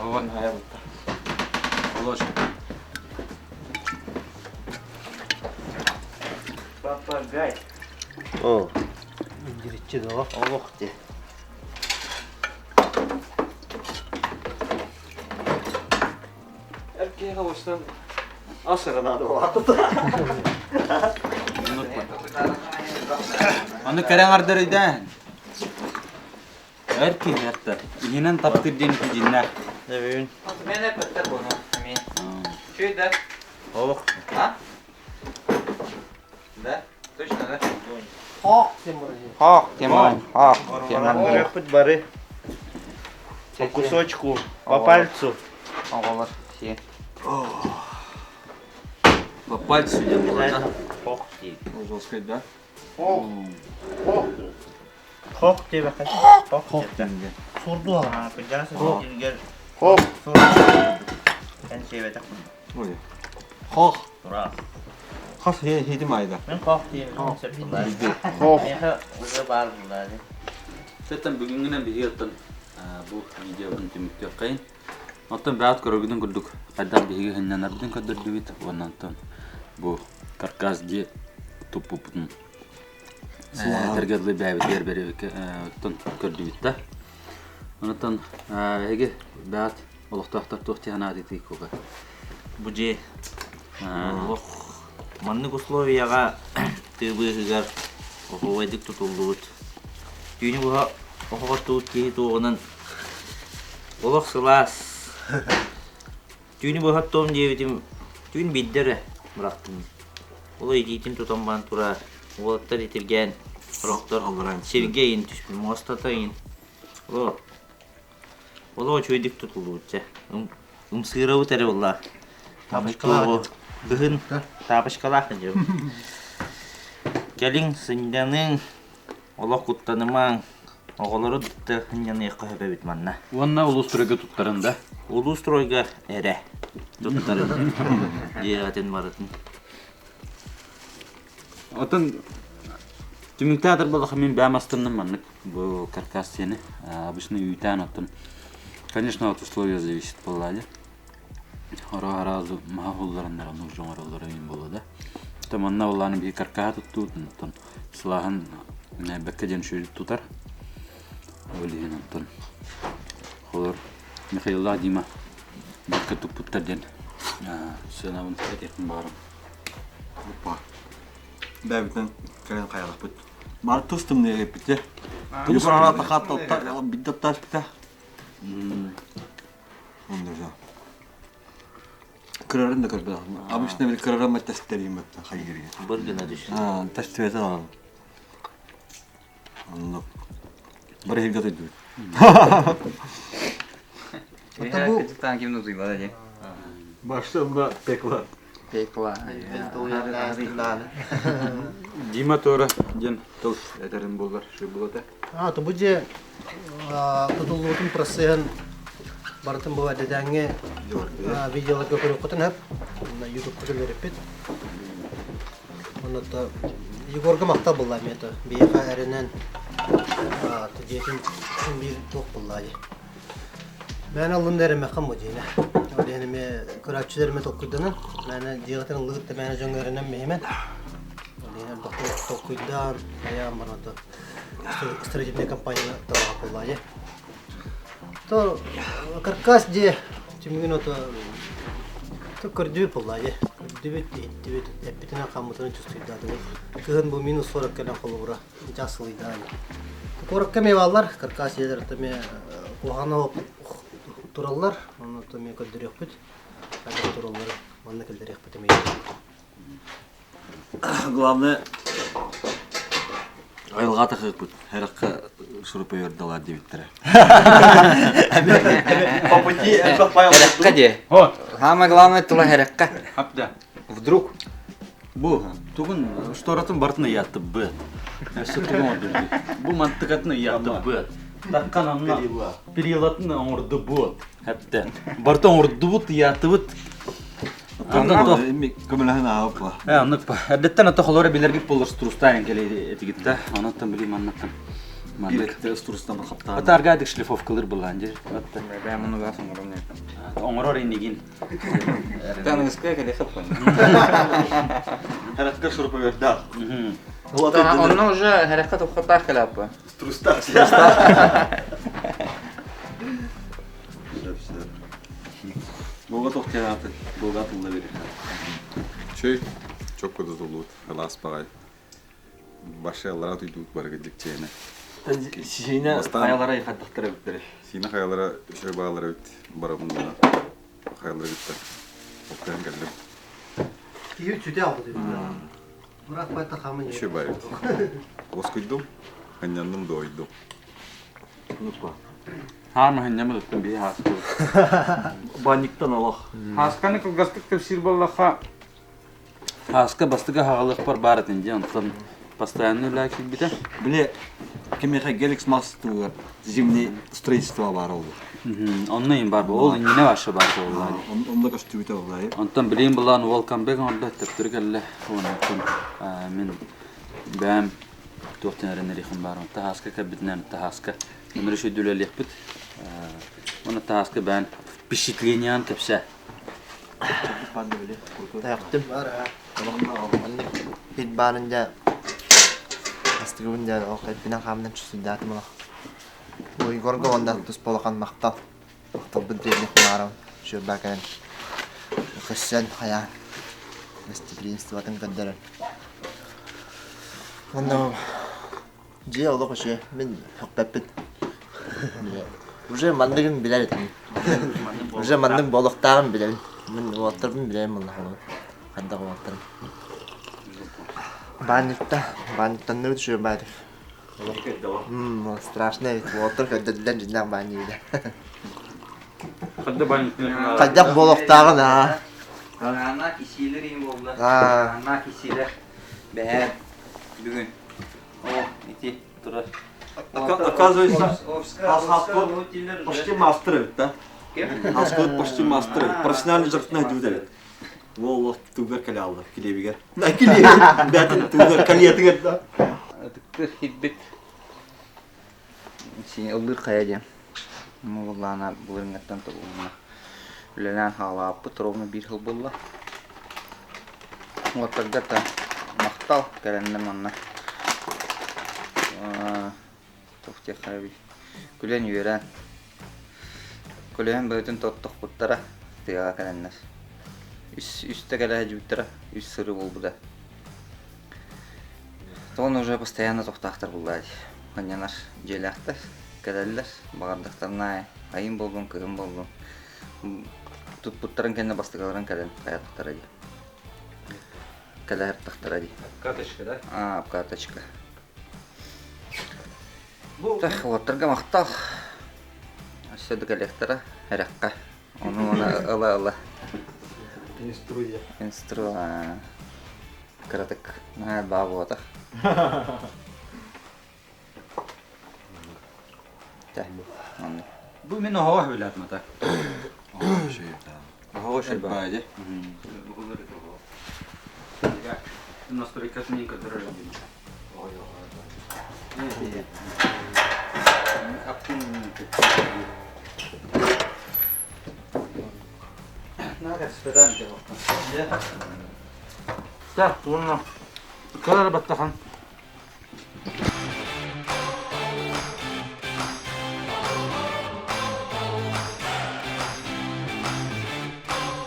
Speaker 1: Вон, Ложка.
Speaker 9: Папагай. О,
Speaker 4: Индириччи да.
Speaker 9: олох де.
Speaker 8: Эркеге баштан асыгына да вакыт.
Speaker 1: Аны кэрэн ардыр өйдөөн. Эр киһи эртэ. Иһинэн таптыыр диэн дьиннээх.
Speaker 9: Бүгүн.
Speaker 5: Мен эппеттер буну. Мен. Чүй да.
Speaker 9: Олох.
Speaker 5: А? Да? Точно, да?
Speaker 4: Хок сен бар.
Speaker 5: Хок, теман. Хок, теман.
Speaker 9: Көрөкпүт бары. По кусочку, по пальцу.
Speaker 5: Оҕолор все.
Speaker 1: По пальцу диэн буолар да?
Speaker 9: Хок диир.
Speaker 8: Жесткий, да?
Speaker 9: Хок диэбэхэ. Хок
Speaker 8: диэн.
Speaker 4: Сурду ала.
Speaker 9: Кырдьаҕас
Speaker 7: Хок.
Speaker 9: Эн сиэбэтэх.
Speaker 8: Ой. Хох.
Speaker 9: Тура.
Speaker 8: Хас хетим айда.
Speaker 9: Мен хок диэбин сөп буллаа.
Speaker 7: Хок.
Speaker 9: Миэхэ уже баар буллаа.
Speaker 1: Сеттен бүгүҥҥүнэн биһиги оттон бу видеобун түмүктүөххэйин. Оттон бэйэт көрөргүтүн курдук хайдах биһиги сынньанарбытын көрдөрдүбүт уонна онтон бу каркас дьиэ туппуппутун этэргэ дылы бэйэбитигэр бэриэбиккэ оттон көрдүбүт да. Онтон эһиги бэйэт олохтоохтор туох дии санаатыгытый кука?
Speaker 9: Бу дьиэ олох маннык условияҕа тыы быыһыгар оһуобайдык тутуллубут. Түүнү быһа оһоҕоттубут киһи туоҕунан олох сылаас. Түүнү быһа оттуом диэбитим түүн биирдэ эрэ бырахтым. Ол илиитин тутан баран турар. Уолаттар итиргээн сорохтор сиргэ иин түспүт, муостата иин. Олох олох үчүгэйдик тутуллубут чэ. Ымсыырабыт эрэ буолла.
Speaker 4: Тапочкалаах.
Speaker 9: Кыһын тапочкалаах дьэ. Кэлиҥ, сынньаныҥ, олох куттанымаҥ. Оҕолору да сынньаныахха сөп эбит манна.
Speaker 1: Уонна улуус-стройга туттарын да?
Speaker 9: Улуус-стройга эрэ туттарын. Дьиэҕитин барытын.
Speaker 1: Отон түмүктээтэр буоллахха мин бэйэм астынным маннык бу каркас диэни. Обычно үүтээн оттон конечно от условия зависит буоллаҕа дии. Оро аразу маһа уһуллараннар ону уже оҥороллоро эҥин буолуо да. То манна буоллаҕына биһи каркаһа туттубут оттон сылааһын бэккэ диэн үчүгэйдик тутар. Ол иһин оттон холор Михаиллаах Дима бэркэ туппуттар диэн сыанабын этиэхпин баҕарабын.
Speaker 8: Опа. Бэйэбитинэн кэлэн хайалахпыт. Мары тус тымныйа кэлбитэ. Тус ара тахаат бидде таспыта. Онда Кырарын да көрбөт. Обычно били кырарам тестерим хайгырыга.
Speaker 1: Бір гына түш.
Speaker 8: А, тестибете аны. Оннук. Бір хирге тойдубут.
Speaker 5: Бу ким нузуйбада дии.
Speaker 7: Башта пекла.
Speaker 5: Пекла.
Speaker 1: Дима Тора диэн тыл этэрин буолар шуйбулата.
Speaker 4: А, то бу же тутуллуутун процеһын барытын бу эдэтээҥҥи видеоларга көрүөххүтүн сөп. Ютубка көрүппүт. Онно Егорга махтал буолла эмиэ то биһиэхэ эрэнэн дьиэтин биир туох буолла дии. Мээнэ ыллым да эрэммэххин бу дьиэни. Ол иһин эмиэ көрөөччүлэр эмиэ толкуйданан, мээнэ дьиэҕитин ыллыгыт да мээнэ дьоҥҥо эрэнэн биһимэн. Ол иһин элбэх толкуйдаан, хайаан баран строительная компания талаҕа буолла дии. То каркас дьиэ түмүгүн ото то көрдүбүт буолла дии. Көрдүбүт, иһиттибит, эппитинэн хаммытынан чувствуйдаатыбыт. Кыһын бу минус 40 кэлэн холобура дьас сылыйдаан. Куоракка эмиэ бааллар, каркас дьиэлэр эмиэ куһаҕана тураллар, ону эмиэ көрдөрүөхпүт. Хайдах тураллары манна киллэриэхпит эмиэ.
Speaker 8: Главное, айылҕа тахыппыт. Харахха шуруповердалар диэбиттэрэ.
Speaker 5: По пути Харахха дии. Самое главное тула харахха.
Speaker 1: Хапда.
Speaker 5: Вдруг.
Speaker 1: Бу тугун шторатын бартын ыйаатты быт. Өссө тугун оҥорду. Бу мантыкатын ыйаатты быт. Таккан анна перилатын оҥорду бут. Хәтта барыта оҥордубут, ыйаатыбыт.
Speaker 8: Көмөлөһөн аҕаппа.
Speaker 1: Э, оннук па. Эрдэттэн ото холоро билэргит буолар струстаан кэле этигитта. Онуттан билим аннаттан.
Speaker 8: Маннык струстан хаптаан.
Speaker 1: Ата аргадык шлифовкалыр булан дир. Атта.
Speaker 5: Бэм ону гас оҥором не.
Speaker 1: Оҥорор иннигин.
Speaker 5: Таныска кэле хаппын.
Speaker 8: Харакка шуруповердаах.
Speaker 5: Онно уже харакка туххатаах кэлаппа.
Speaker 8: Струстаах. Сөп, сөп. Бога тохтяаты, бога тылла берер.
Speaker 10: Чөй, чокко тутуллубут, ылаас баҕай. Башалара туйдуут барыгы дикчээнэ.
Speaker 8: Сиинэ хайалара хайдахтар эбиттэр.
Speaker 10: Сиинэ хайалара үчүгэй баалар эбит барабын хайалара эбиттэр. Оттоон кэллим.
Speaker 4: Киһи сүтэ алды Мурат байта хамын
Speaker 10: Үчүгэй баай эбит. Уоскуйдум, ынньанным дуойдум.
Speaker 6: Хаама ханньамыт оттон биһи хааскыбыт.
Speaker 8: Банниктан олох.
Speaker 6: Хаасканы кылгастык кэпсиир буоллахха,
Speaker 1: Хааска бастакы хаҕалыахпар баар этин дии, онтон постоянно үлэ киирбитэ.
Speaker 8: Били кимиэхэ Геликс мастыгар зимний строительство баар ол.
Speaker 1: Онно им бар ол иннинэ вообще бар буолла.
Speaker 8: Онно көстүбүтэ буолла.
Speaker 1: Онтон билигин булаан welcome back оҥордо төптөрү кэллэ. Онтон мин бэйэм туохтан эрэнэриэхим баар. Таһааска кэлбитинэн таһааска Өнөр үчүгэй үлэлиэхпит. Уонна таһааска бэйэн впечатлениеҕын кэпсээ.
Speaker 9: Тайахтым. Маннык хит баарын дьэ астыгыбын дьэ ол эппинэн хаамынан чувствуйдаатым олох. Егорга уонна туспа улахан махтал. Махталбын тиэрдиэх баҕарабын. Шүрбаа кэлэн көссөн хайаан гостеприимствотын көрдөрөн. Уонна Дьиэ олох үчүгэй, мин өхпөппүн. Уже манныгын билэр этим. Уже маннык буолуохтааҕын билэбин. Мин уолаттарбын билэбин буоллаҕына. Хайдах уолаттарым. Баанньыкта, баанньыктанныбыт үчүгэй баайдык. Страшно эбит. Уолаттар көрдөрдүлэр дьиннээх баанньыгы. Хайдах буолуохтааҕын аа.
Speaker 5: Аана кисиилэр иин буолла. Аана кисиилэр. Бэһээ бүгүн О, ити турар.
Speaker 8: Оказывается, Хаскот почти мастер эбит да. Хаскот почти мастер эбит. Профессиональный жартына дьүт эбит. Ол тугар кэлэ алла килиэбигэр. Килиэбигэр бәтин тугар калиятыгар да.
Speaker 5: Ытыктыр хирбит ыллыыр хайа диэн. Мууллаана былырыҥҥаттан тобулунна. Үлэлээн хаалааппыт ровно биир сыл буолла. Уоттарга да махтал кэлэннэр манна туох диэххэ эбий күлэн-үөрэн күлэн бөҕөтүн тоттохпуттара тыаҕа кэлэннэр. Үс үстэ кэлэ сылдьыбыттара, үс сырыы буолбута. Тоҕон уже постоянно тохтоохтор буллаа дии. Ханньанар дьиэлээхтэр, кэлэллэр, баҕардахтарына айым буоллун, кыһын буоллун. Туппуттарын кэннэ бастакыларын кэлэн хайатахтара дии. Кэлэ сыртахтара дии.
Speaker 1: Карточка, да?
Speaker 5: А, карточка. Так, уолаттарга махтал. Өссө да кэлиэхтэрэ, эрэххэ. Ону уона ыла-ыла.
Speaker 4: Инструя.
Speaker 5: Инструя. Кыратык наһаа баа буолбатах. Оннук.
Speaker 1: Бу мин оһоҕо билээтим ата. Оһоҕо шельбади. Настройкатын көрдөрөр Так, уонна кылар баттахан.